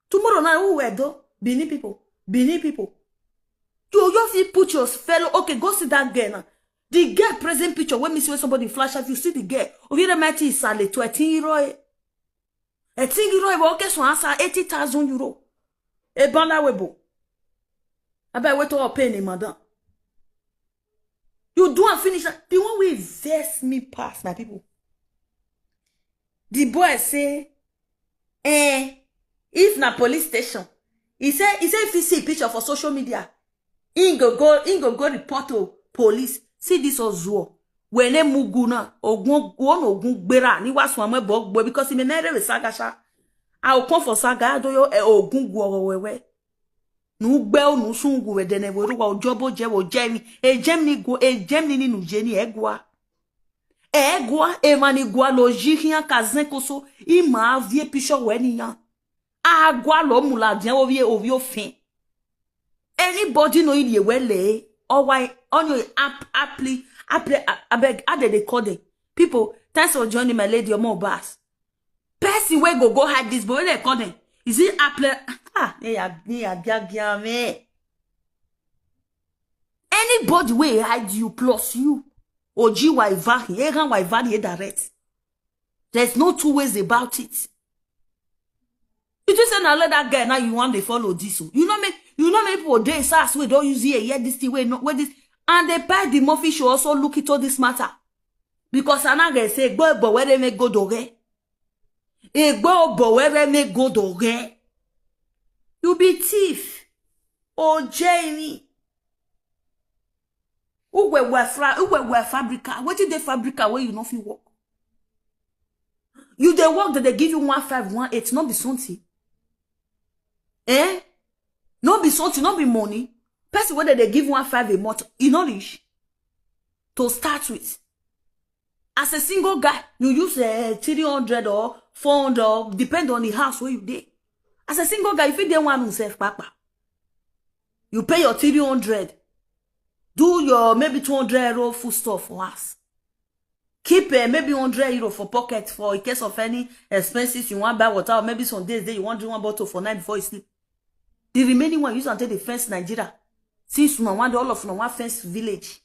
Tomorrow night, who were though? Benin people. Benin people. You, you fit put your fellow. Okay, go see that girl now. The girl present picture. When me see when somebody flash up, you see the girl. Ovire Mighty is a thirteen year old. A thing you know, okay, so answer eighty thousand euro. A banda webo. I bet we to pay ni, madam. You do and finish that. The one wey vex me pass, my people. The boy say, eh, if na police station, he say, he say if he see picture for social media, he go go, he go go report to police. See this Ozuo. Wene muguna, ogun, won ogun gbera, ni wa sun amwe bo gbo, because he may never be saga sha. I will come for saga, do yo, eh, ogun gwo wewe. Nu gbe o, nu sun gwo we dene we ruwa ojobo je wo jemi. E jemi ni gwo, e jemi ni nu je ni egwa. Egwa, e mani gwa lo ji hian ka zen koso, i ma vie pisho we ni yan. Agwa lo mula dien ovie, ovie ofin. Anybody know in the way lay, or why on your app, apply, apply, I beg, how did they call them? People, thanks for joining my lady, your more bars. Person wey go go hide this, but when they call them, is it apply? Ah, yeah, yeah, yeah, yeah, me. Anybody wey hide you plus you, Oji wa Ivahi, Egan wa Ivahi, direct. There's no two ways about it. You just say, now let that guy, now you want to follow this. Oh. You know me, you know me people, they say, "We don't use here, yet this thing, we no, where this." And they buy the Murphy show also look into this matter. Because Anage say, "Go, but where they make go doge." Egbo obo were me go doge. You be thief. Oh, Jamie. Who were, were fra-, who were, were fabrica? What did they fabrica where you no fit work? You dey work that they give you one five, one eight, not be something. Eh? Not be something, not be money. Person whether they give one five a month, you no reach. To start with. As a single guy, you use, eh, three hundred or four hundred, or depend on the house where you dey. As a single guy, if you dey one himself, papa, you pay your three hundred, do your maybe two hundred euro food stuff for us. Keep, eh, maybe hundred euro for pocket for in case of any expenses you want buy water, or maybe some days there you want drink one bottle for night before you sleep. The remaining one, use until the fence Nigeria. Since una want all of una one fence village.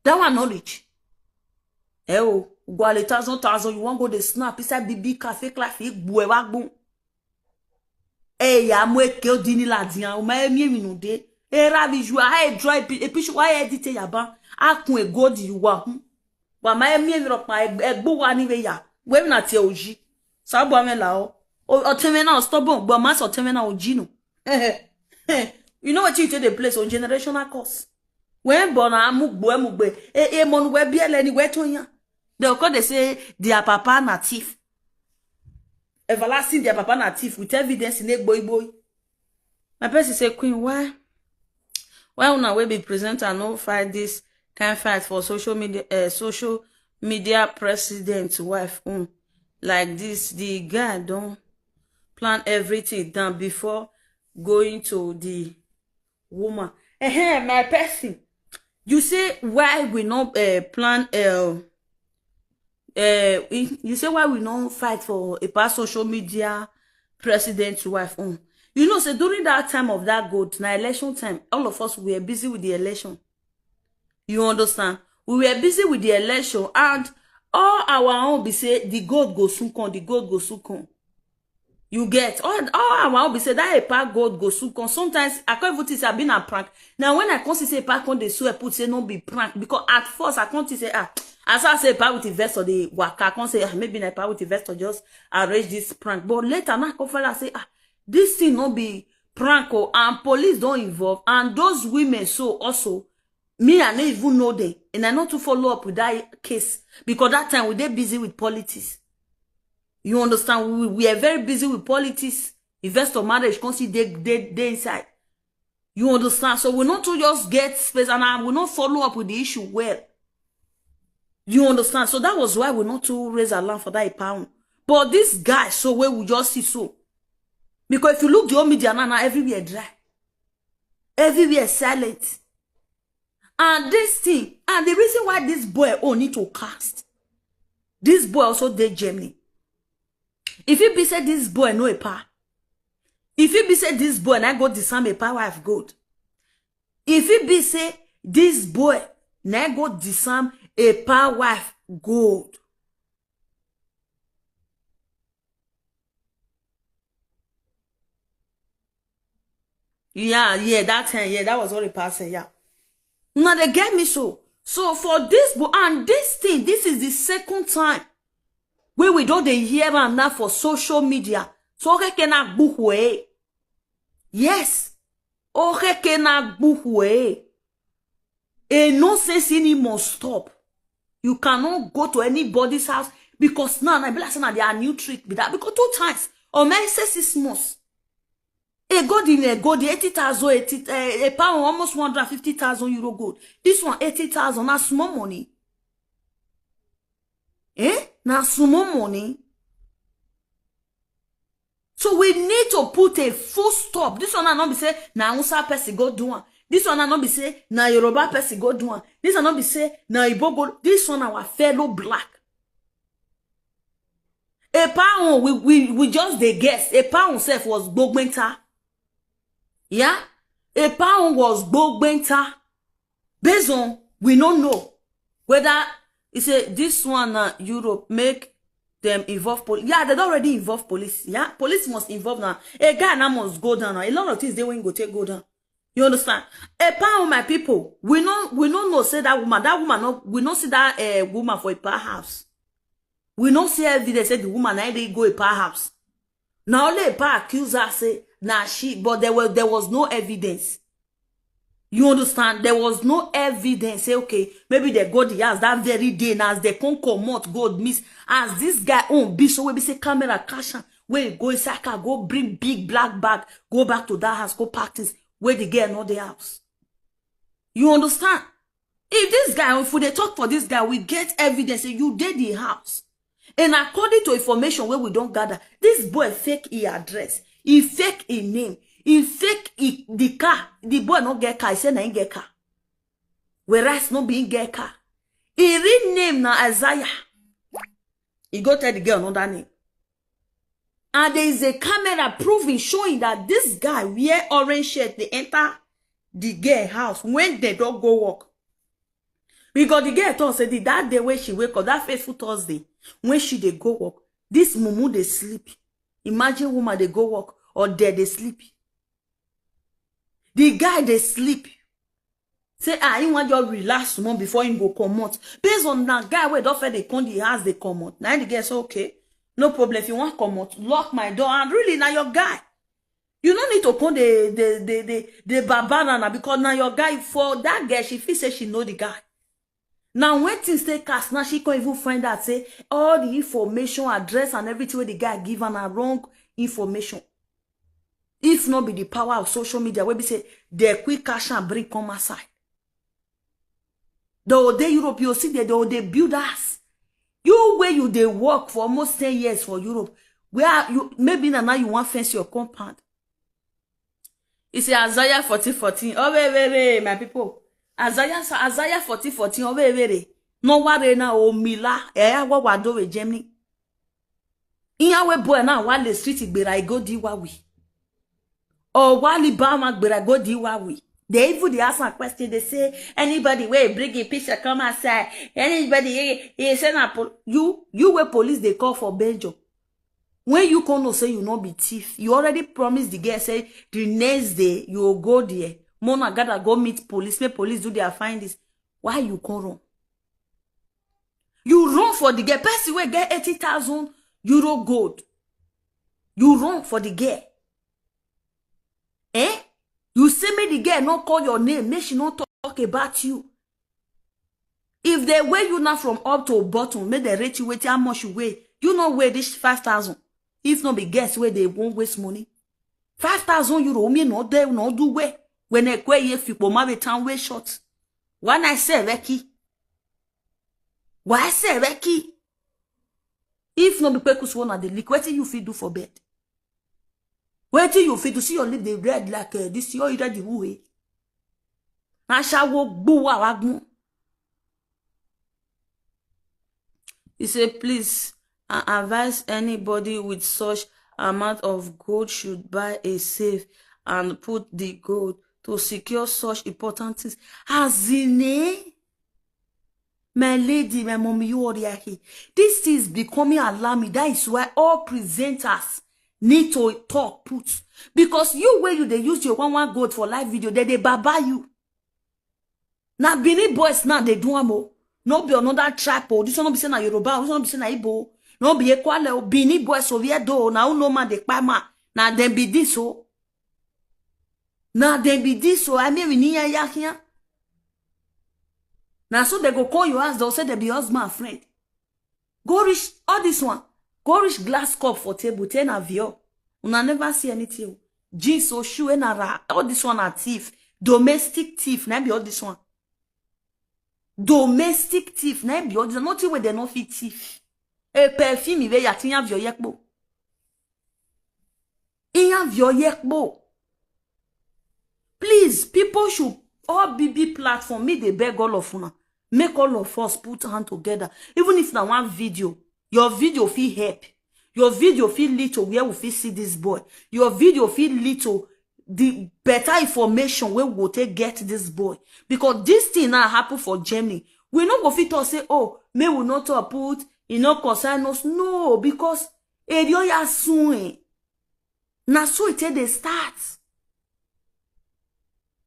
That one no reach. Eh oh, go a thousand, thousand, you want go the snap inside big, big cafe, class, big, boy, backbone. Eh, ya, mo eke o dini la dian, o ma emi emi no de. Eh, ravi ju, I draw a pi-, a picture, why edit ya ba? A kun e go di wa, hmm. Wa ma emi emi ro pa, e, egbo wa ni we ya. We na ti e oji. Sa bo ame la o. O, o teme na o stubborn, but ma so teme na oji no. You know what you take the place on generational curse. When born a mugbo, e mugbe. E, e, mon we bi ele ni we to yan. They will call, they say their papa na thief. Everlasting, their papa na thief with evidence in Egbo Igbo. My person say, "Queen, why? Why una wey be presenter no fight this kind fight for social media, eh, social media president wife own? Like this, the guy don plan everything down before going to the woman." Eh, my person, you say why we no, eh, plan, eh, eh, you say why we no fight for a past social media president wife own. You know, say during that time of that gold, na election time, all of us were busy with the election. You understand? We were busy with the election, and all our own be say the gold go soon come, the gold go soon come. You get? All, all our own be say that a pack gold go soon come. Sometimes I can't even think say I been a prank. Now when I come see say a pack come, they swear put say no be prank, because at first I can't think say, ah, as I say, pack with investor, they work. I can't say, ah, maybe na pack with investor just arrange this prank. But later now I come find out say, ah, this thing no be prank, oh, and police don't involve, and those women so also Me, I no even know them, and I no too follow up with that case, because that time we dey busy with politics. You understand? We, we are very busy with politics. Investor marriage, come see they, they, they inside. You understand? So we not to just get space, and I will not follow up with the issue well. You understand? So that was why we not to raise alarm for that pound. But this guy, so where we just see so. Because if you look the whole media now, now everywhere dry. Everywhere silent. And this thing, and the reason why this boy own need to cast, this boy also dey Germany. If it be say this boy no a pa, if it be say this boy na go disarm a pa wife gold, if it be say this boy na go disarm a pa wife gold, yeah, yeah, that time, yeah, that was what the person, yeah. Now they get me so. So for this boy, and this thing, this is the second time where we don't dey hear am now for social media. So okay, can I book way? Yes. Okay, can I book way? A nonsense in it must stop. You cannot go to anybody's house, because now I be like say na their new trick be that, because two times or my say six months. A gold in a gold, eighty thousand, eighty, eh, a pound, almost one hundred fifty thousand euro gold. This one, eighty thousand, na small money. Eh? Na small money. So we need to put a full stop. This one na not be say na Hausa person go do am. This one na not be say na Yoruba person go do am. This one not be say na Igbo go. This one our fellow black. A pound, we, we, we just dey guess. A pound sef was gbogbenta. Yeah? A pound was gbogbenta. Based on, we no know whether e say this one na Europe make them involve police. Yeah, they don already involve police. Yeah, police must involve now. A guy now must go down now. A lot of things dey wey go take go down. You understand? A pound, my people, we no, we no know say that woman, that woman no, we no see that, eh, woman for a pa house. We no see evidence say the woman na dey go a pa house. Na only a pa accuse her say na she, but there was, there was no evidence. You understand? There was no evidence. Say, okay, maybe they go the house that very day. Now, as they come comot, go miss. As this guy own be so, we be say camera catch am. Wey go inside car, go bring big black bag, go back to that house, go pack things. Where the girl not the house. You understand? If this guy, if we dey talk for this guy, we get evidence say you dey the house. And according to information wey we don gather, this boy fake e address, e fake e name, e fake e, the car. The boy no get car, he say na him get car. Whereas no be him get car. E real name na Isaiah. E go tell the girl another name. And there is a camera proving, showing that this guy wear orange shirt, they enter the girl house when they don't go work. Because the girl talk say the, that day when she wake up, that faithful Thursday, when she dey go work, this mumu dey sleep. Imagine woman dey go work or there dey sleep. The guy dey sleep. Say, ah, he want just relax small before him go comot. Based on that guy wey don first dey come the house dey comot. Now the girl say, okay, no problem. If you want comot, lock my door. And really, na your guy. You no need to come the, the, the, the, the babana na, because na your guy. For that girl, she feel say she know the guy. Now when things take cast, now she can't even find out say all the information, address and everything wey the guy give her na wrong information. If not be the power of social media, wey be say they quick cash and bring come outside. Though they Europe, you see that they, they build us. You where you dey work for almost ten years for Europe. Where you, maybe na now you want fence your compound. You see Isaiah fourteen fourteen. Oh, wait, wait, wait, my people. Isaiah, Isaiah fourteen fourteen. Oh, wait, wait, wait. No worry now, oh, Mila. Eh, what wa do with Germany? Iyawe boy now, while the street, Igbera, I go di wa we. Or while the Bama, Gbera, go di wa we. They even they ask a question. They say, anybody wey bring a picture come outside. Anybody, eh, eh, send a pol-, you, you where police they call for Benjo. When you come know say you no be thief, you already promise the girl say the next day you will go there. Mona gather go meet police, make police do their findings. Why you come run? You run for the girl. Person wey get eighty thousand euro gold. You run for the girl. Eh? You say make the girl no call your name, make she no talk about you. If they weigh you now from up to bottom, make they rate you wetin, how much you weigh. You no weigh this five thousand. If no be guess where they won't waste money. Five thousand euro, me no dey, no do way. When I kwe ye fipo ma be town way short. Why I say Becky? Why I say Becky? If no be pekus one of the lick, wetin you fit do for bed? Wetin you fit do? See your lip dey red like, uh, this, you already who eh? Ashawo gbuwa wagun. He said, please, I advise anybody with such amount of gold should buy a safe and put the gold to secure such important things. As in, eh? My lady, my mommy, you are here. This is becoming alarming. That is why all presenters need to talk put. Because you, where you, they use your one one gold for live video, they, they baba you. Now, Benin boys now, they do am o. No be another tribe o. This one no be say na Yoruba, this one no be say na Igbo. No be Ekwale o. Benin boys over here do. Now, no man, they kpai man. Now, them be this o. Now, them be this o. I mean, we need ya here. Now, so they go call your house, they'll say they be husband and friend. Go reach all this one. Go reach glass cup for table, ten avio. Una never see anything. Jeans or shoe, and ra-, all this one are thief. Domestic thief, na be all this one. Domestic thief, na be all this one. Nothing where they no fit thief. A perfume, where you think have your yekbo. In have your yekbo. Please, people should, all B B platform, me they beg all of una. Make all of us put hand together. Even if na one video, your video fit help. Your video fit lead to where we fit see this boy. Your video fit lead to the better information where we go take get this boy. Because this thing now happen for Germany. We no go fit talk say, oh, may we not talk put, e no concern us. No, because area ya soon. Na so it take dey start.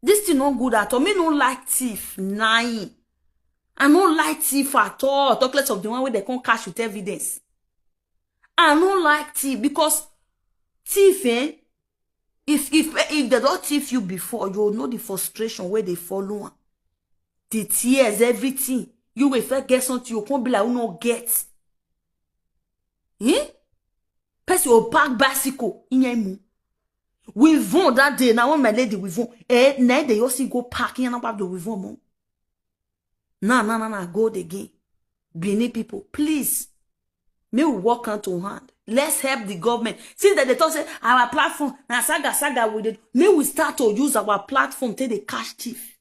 This thing no good at all. Me no like thief, nine. I no like thief at all. Talk less of the one where they can't catch with evidence. I no like thief because thief, eh? If, if, if they don't thief you before, you know the frustration where they follow am. The tears, everything. You will first get something, you can't be like, who no get. Eh? Person will park bicycle in your move. We won that day. Now, when my lady, we won. Eh, now they also go park in and about the we won. No, no, no, no, go again. Benin people, please. May we work hand to hand. Let's help the government. Since that they talk say our platform, na saga, saga we did. May we start to use our platform till they catch thief.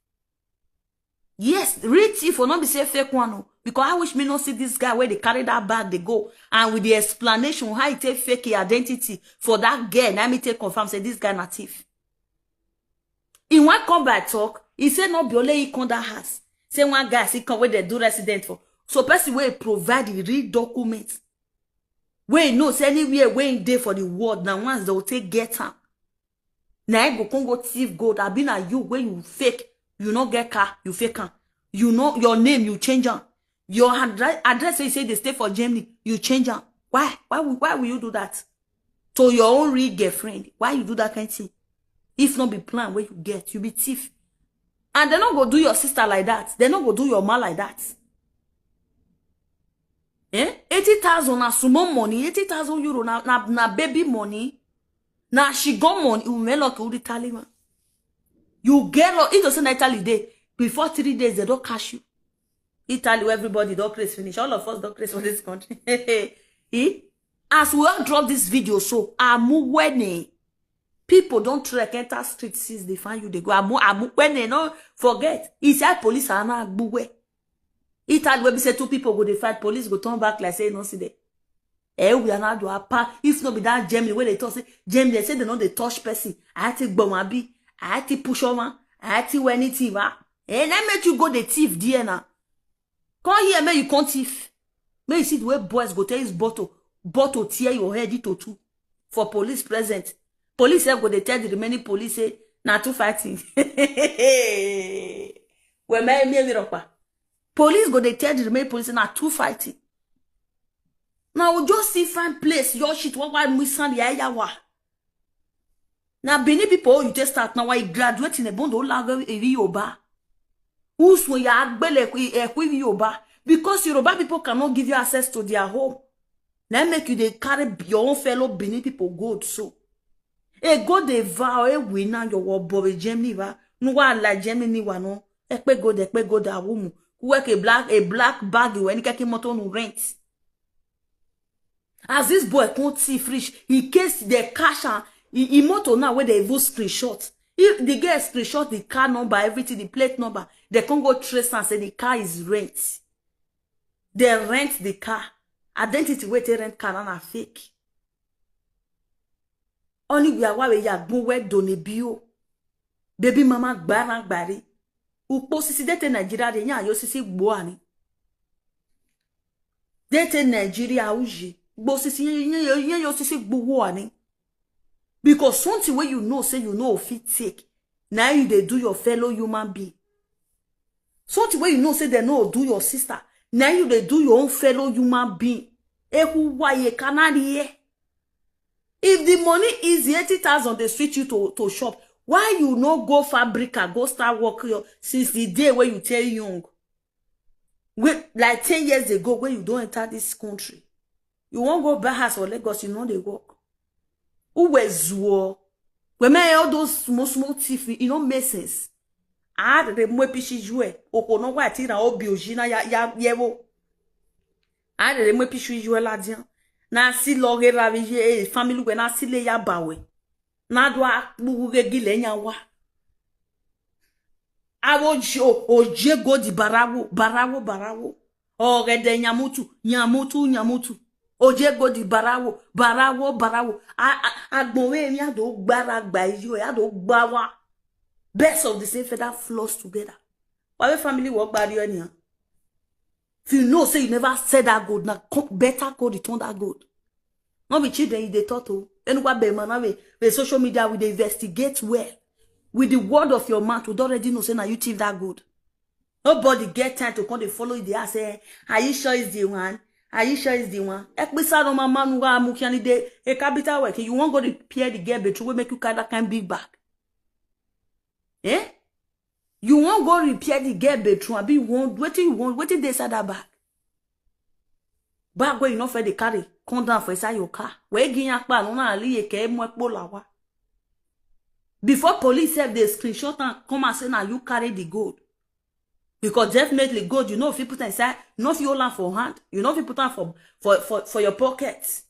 Yes, real thief will not be say fake one, oh. Because I wish me not see this guy where they carry that bag, they go. And with the explanation, how he take fake his identity for that girl, now me take confirm say this guy na thief. In one come by talk, he said not be only he come that house. Say one guy, he come where they do resident for. So person will provide the real document. Where he knows anywhere where he dey for the world, now once they will take get am. Now I go come go thief gold. I be na you where you fake. You no get car, you fake am. You know your name, you change am. Your address, address where you say they stay for Germany, you change am. Why? Why will, why will you do that? To your own real girlfriend. Why you do that kind of thing? If not be plan where you get, you be thief. And they not go do your sister like that. They not go do your man like that. Eh? Eighty thousand na small money. Eighty thousand euro na, na, na baby money. Na she got money. You may lucky with Italy man. You get luck. It doesn't Italy day. Before three days, they don't catch you. Italy, where everybody don't craze finish. All of us don't craze for this country. Eh? As we all drop this video, so I'm winning. People don't trek enter street since they find you. They go, I'm, I'm winning. No, forget. Inside police, I'm not way. Italy, where we say two people go, they fight. Police go turn back like say no see there. Eh, we are not do apa. If no be that Germany where they talk say Germany, they say they know they touch person. I take bomb abi. I take push on. I take wear anything. Wa. Eh, let make you go the thief there now. Come here, make you come thief. Make you see the way boys go tell his bottle, bottle tear your head into two for police present. Police sef go dey tell the remaining police say na two fighting. Well, me me me ropa. Police go dey tell the remaining police say na two fighting. Now we just see fine place, your shit, what why we send the ayawa. Now Benin people, you just start now. Why graduating a bondo lago eri oba? Who's when you are gbele ekwi Yoruba? Because Yoruba people cannot give you access to their home. Now make you dey carry your own fellow Benin people gold so. E go dey vow e win now your war boy Germany wa. No wa la Germany wa no. Ekpe gold, ekpe gold awumu. Kuwe ke black, a black bag when keke moto no rent. As this boy come thief reach, in case they cash am, he, he motor now wey they even screenshot. If the girl screenshot the car number, everything, the plate number, they can't go trace and say the car is rent. They rent the car. Identity wey they rent car na fake. Only we are why we are go where done bio. Baby mama gbara gbari. Ukpo sisi dete Nigeria de nya yo sisi gbo ani. Dete Nigeria uji. Gbo sisi yen yo sisi gbo wo ani. Because something where you know say you know fit take. Now you they do your fellow human being. Something where you know say they no do your sister. Now you they do your own fellow human being. Ehu wa ye kanari ye. If the money is eighty thousand they switch you to, to shop, why you no go fabrica, go start work your, since the day where you tell young? Wait, like ten years ago when you don't enter this country, you won't go buy house for Lagos, you know they work. Who was zuo? We may all those small, small thief, it don't make sense. I had the mwe pishi jue, oko no wa tira obi ojina ya, ya, yewo. I had the mwe pishi jue ladian. Na si loge ravi ye, eh, family we na si le ya bawe. Na do a bugu ge gile nya wa. Awo jo, oje go di barawo, barawo, barawo. Ogede nyamutu, nyamutu, nyamutu. Oje go di barawo, barawo, barawo. A, a, agbon we mi ado gbara gba iyo, ado gba wa. Best of the same feather floss together. Why we family work bad you anyhow? If you know say you never said that gold, now co-, better code it on that gold. Not be children you dey talk to. Anywhere be man we, we social media we dey investigate well. With the word of your mouth, we don already know say na you thief that gold. Nobody get time to come dey follow you dey ask say, "Are you sure it's the one? Are you sure it's the one?" Ekpisa no ma manu wa mu kiani de, e capital work. You won't go repair the girl bedroom, we make you carry that kind big bag. Eh? You won't go repair the girl bedroom. Abi you want, wetin you want, wetin dey inside that bag? Bag wey you no fit dey carry, come down for inside your car. We gi yan pa no na ali ye ke mo epo lawa. Before police sef dey screenshot and come and say na you carry the gold. Because definitely gold, you know if you put am inside, you know if you hold am for hand, you know if you put am for, for, for, for your pocket.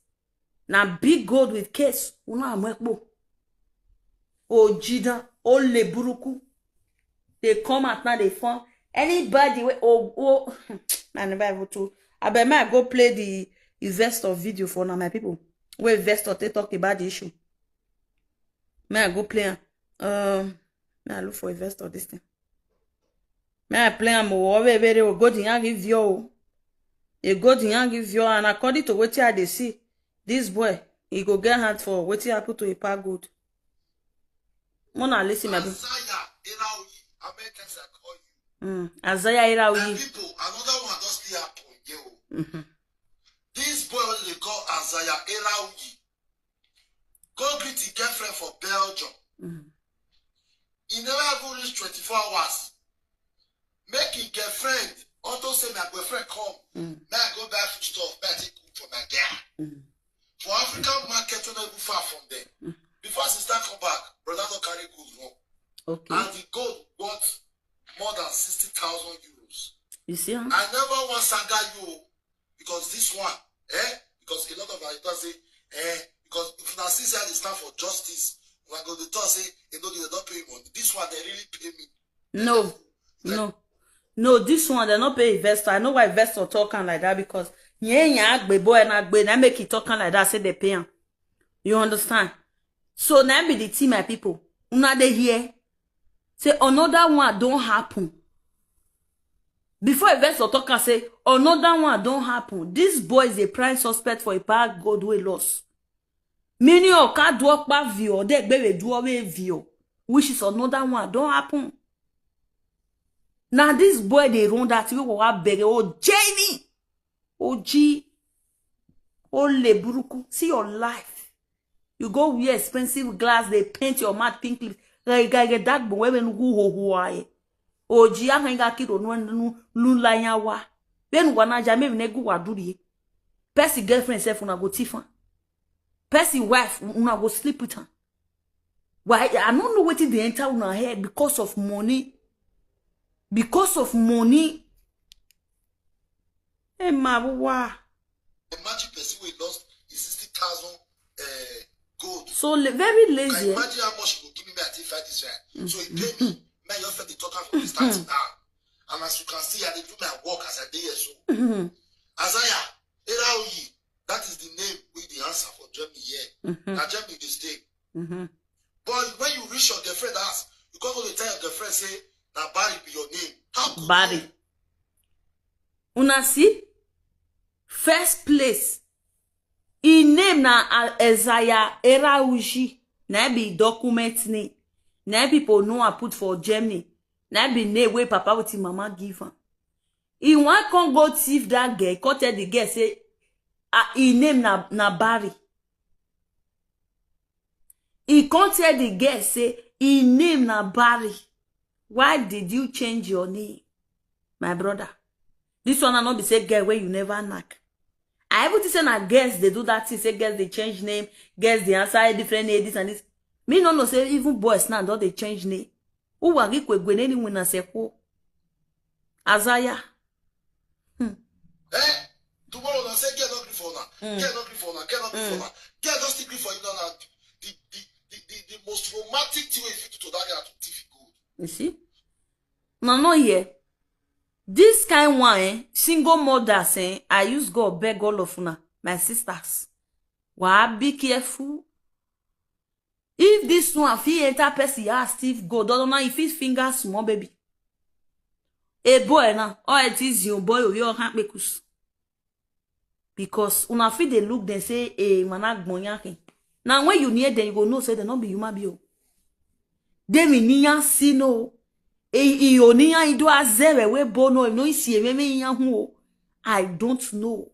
Na big gold with case, you know I'm ekpo. Ojidan, ole buruku. They come out now, they form. Anybody wey, oh, oh, na never even too. I bet me I go play the investor video for now, my people. Where investor they talk about the issue. Me I go play am. Um, me I look for investor this thing. Me I play am o, we very o, go the young give you. E go the young give you, and according to wetin I dey see, this boy, he go get hand for wetin happen to Ipa Gold. Mona listen, my people. Azaya Iraoyi, how many times I call you? Mm, Azaya Iraoyi. My people, another one don still happen here o. Mm-hmm. This boy wey dey call Azaya Iraoyi go greet him girlfriend for Belgium. Mm. He never even reach twenty-four hours. Make him girlfriend, unto say my boyfriend come. Mm. May I go buy food stuff, may I take cook for my girl. Mm. For African market, wey no even far from there. Mm. Before sister come back, brother don carry gold run. Okay. And the gold worth more than sixty thousand euros. You see, huh? I never want saga you o, because this one, eh? Because a lot of our people say, eh? Because if una see say I dey stand for justice, una go dey talk say, "E no dey, dem don pay money." This one, they really pay me. No, no, no. This one, they no pay investor. I know why investor talk am like that, because yeah, yeah, agbe boy and agbe, na make he talk am like that, say they pay am. You understand? So now be the thing, my people. Una dey hear? Say another one don happen. Before investor talk am say another one don happen. This boy is a prime suspect for Ipa Gold wey loss. Meaning Oka Duokpa view, they gbere duo we view, which is another one don happen. Now this boy dey run that we go beg o Jenny. Oji, ole buruku, see your life. You go wear expensive glass, they paint your mouth pink lip. Like, like that boy when who who who are you? Oji ahụ ị ga-akịrị onu enu lula ya wa. Benu wa na ja, maybe na ego wa durie. Person girlfriend sef una go thief am. Person wife una go sleep with am. Why? I no know wetin dey enter una head because of money. Because of money. Hey, ma, wa. Imagine person wey lost his sixty thousand, eh, gold. So la-, very lazy, eh? Imagine how much he go give me, me, I take fight this right. So he pay me. Me, I just first dey talk am from the start now. And as you can see, I dey do my work as I dey here so. Azaya, Eraoyi, that is the name wey dey answer for Germany here. Na Germany dey stay. But when you reach your girlfriend house, you come go dey tell your girlfriend say na Barry be your name. How could Barry you? Una see? First place, im name na Al-, Ezaya Erauji. Na im be document name. Na im people know am put for Germany. Na im be name wey papa with im mama give am. He wan come go thief that girl, come tell the girl say, ah, im name na, na Barry. He come tell the girl say im name na Barry. Why did you change your name, my brother? This one na no be say girl wey you never knack. I even think say na girls dey do that thing, say girls dey change name, girls dey answer different name, this and this. Me no know say even boys now don dey change name. Uwa gi kwe gwe neni wina se kwo. Azaya. Eh? Tomorrow na say girl no gree for una. Girl no gree for una. Girl no gree for una. Girl don still gree for you now. Now the, the, the, the, the most romantic thing wey you fit do to that girl na to thief gold. You see? Na no here. This kind one, eh, single mothers, eh, I use God beg all of una, my sisters. Wa be careful. If this one fit enter person house thief gold, don't know if fit finger small baby. A boy now, all it is your boy, you can't make us. Because una fit dey look dem say, eh, mana gbonyakin. Now when you near them, you go know say they no be human being. They me niyan si no. E, i o niyan ido azere we bo no, no isi eme me yan hu o. I don't know.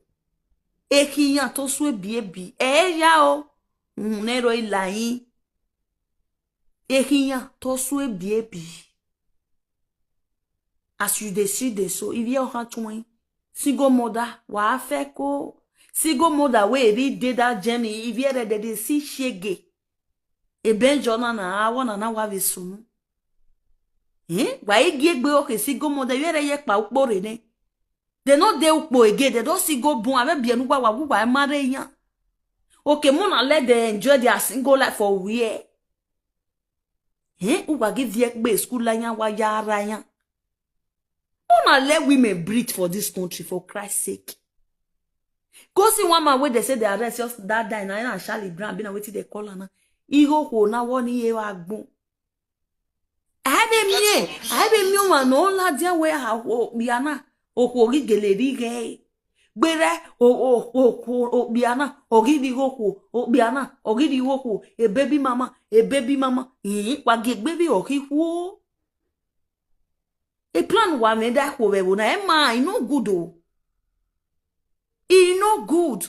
E ki yan to su ebi ebi. E ya o. Mm, ne ro ilayin. E ki yan to su ebi ebi. As you dey see dey so, if you have twin, single mother, wa fe ko. Single mother wey read dey that journey, if you read dey see shege. E ben jona na awa na na wa ve sunu. Eh? Wa e gi egbe oke single mother, you re ye pa ukpo re ne. They no dey ukpo again, they don still go born, abe bienu wa wa wa marry yan. Okay, mo na let them enjoy their single life for where? Eh? Uwa give ye gbe school la yan wa ya ra yan. Una let women breathe for this country, for Christ's sake. Go see one man wey they say they arrest just that day na, na Charlie Brown, be na wetin they call am now. Iho ho na one year agbon. I be me, I be me, man, no la dia we ha ho, biana, o ho ri gele ri ge. Gbere, o, o, o, o, o, biana, o gi di ho ho, o biana, o gi di ho ho, a baby mama, a baby mama. Eh, wa ge baby o ki ho. A plan wa me da ho we wo na, e ma, e no good o. E no good.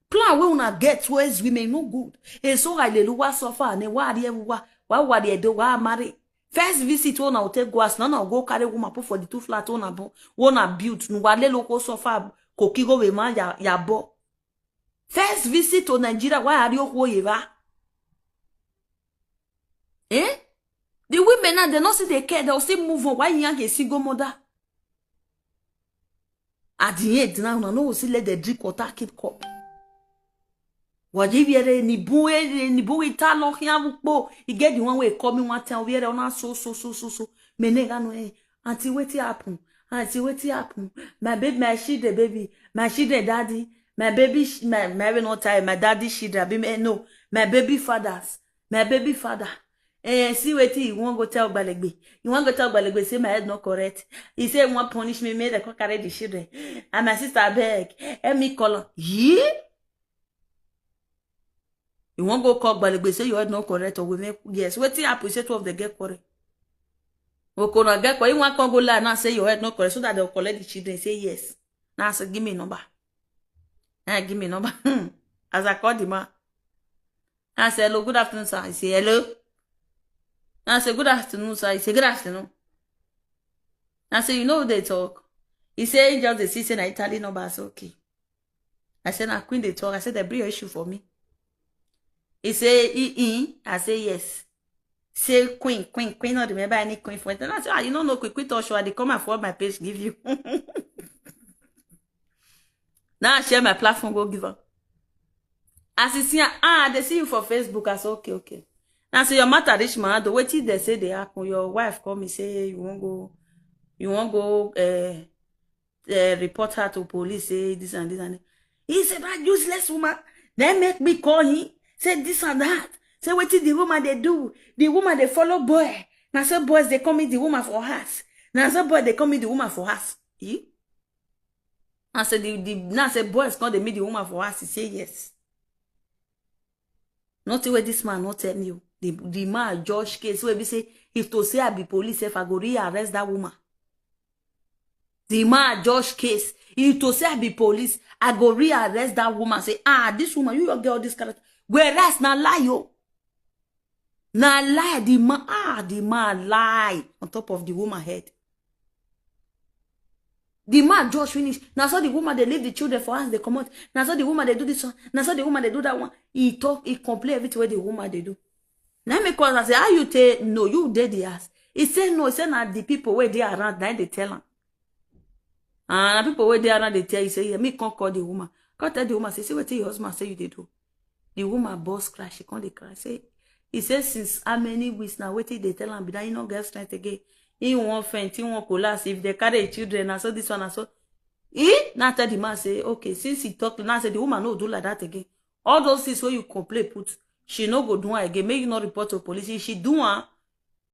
Plan wey una get towards women no good. E so ga le lu wa suffer ne wa ri e wa, wa wa ri e do wa marry. First visit una o take go as na na go carry woman put for the two flat una bo, una build, nu wa le lo ko suffer, ko ki go we ma ya, ya bo. First visit to Nigeria, wa ri o ko ye ba. Eh? The women now, they no see they care, they'll still move on. Why you a single mother? At the end now, una no go still let them drink water, keep cup. Wa ye viere ni bu e, ni bu e ta lo hia bu po. E get the one wey call me one time, viere ona so, so, so, so, so. Me ne ga no, eh, auntie, wetin happen? Auntie, wetin happen? My baby, my children baby, my children daddy, my baby, sh-, my, my, we not tired, my daddy children, abi me, no, my baby fathers, my baby father. Eh, see wetin you wan go tell Gbalegbe. You wan go tell Gbalegbe say my head not correct. He say he wan punish me, make dem come carry the children. And my sister beg, help me call am. Yee? You wan go call Gbalegbe say your head not correct or we make, yes. Wetin happen? Say two of them get quarrel. Okona get quarrel. You wan come go lie now say your head not correct so that they'll collect the children. Say yes. Now say give me number. Now give me number. As I call the man, I say, "Hello, good afternoon, sir." He say, "Hello." I say, "Good afternoon, sir." He say, "Good afternoon." I say, "You know who dey talk?" He say, he just dey see say na Italy number. I say, "Okay." I say, "Na Queen dey talk." I say, "Dem bring your issue for me." He say, "He, he." I say, "Yes." Say, "Queen, Queen, Queen, not remember any Queen for it." And I say, "Ah, you no know Queen, Queen Tosh, I dey come and forward my page give you." Now I share my platform, go give am. As you see, ah, they see you for Facebook. I say, "Okay, okay." Now say, "Your matter reach my hand. Wetin they say dey happen? Your wife call me, say you wan go, you wan go, uh, uh, report her to police, say this and this and that." He say, "That useless woman, then make me call him, say this and that. Say wetin the woman dey do. The woman dey follow boy. Na so boys dey come meet the woman for house. Na so boy dey come meet the woman for house." Eh? I say, the, the, now say boys come dey meet the woman for house. He say, "Yes." Nothing wey this man no tell me o. The, the man judge case wey be say, if to say I be police, if I go re-arrest that woman. The man judge case. If to say I be police, I go re-arrest that woman. Say, "Ah, this woman, you don't get all this character." Whereas na lie o. Na lie, the man, ah, the man lie on top of the woman head. The man just finish. Na so the woman dey leave the children for house, dey comot. Na so the woman dey do this one. Na so the woman dey do that one. He talk, he complain everything wey the woman dey do. Na me call am say, "How you take no? You dey the house." He say no. He say na the people wey dey around, na dey tell am. And na people wey dey around dey tell you say, "Yeah." Me come call the woman. Come tell the woman say, "See wetin your husband say you dey do." The woman burst cry. She come dey cry. Say, he say since how many weeks now, wetin dey tell am be that he no get strength again. He wan faint, he wan collapse. If they carry children, na so this one, na so. He now tell the man say, "Okay, since he talk, now say the woman no do like that again. All those things wey you complain put, she no go do am again. Make you no report to police. If she do am,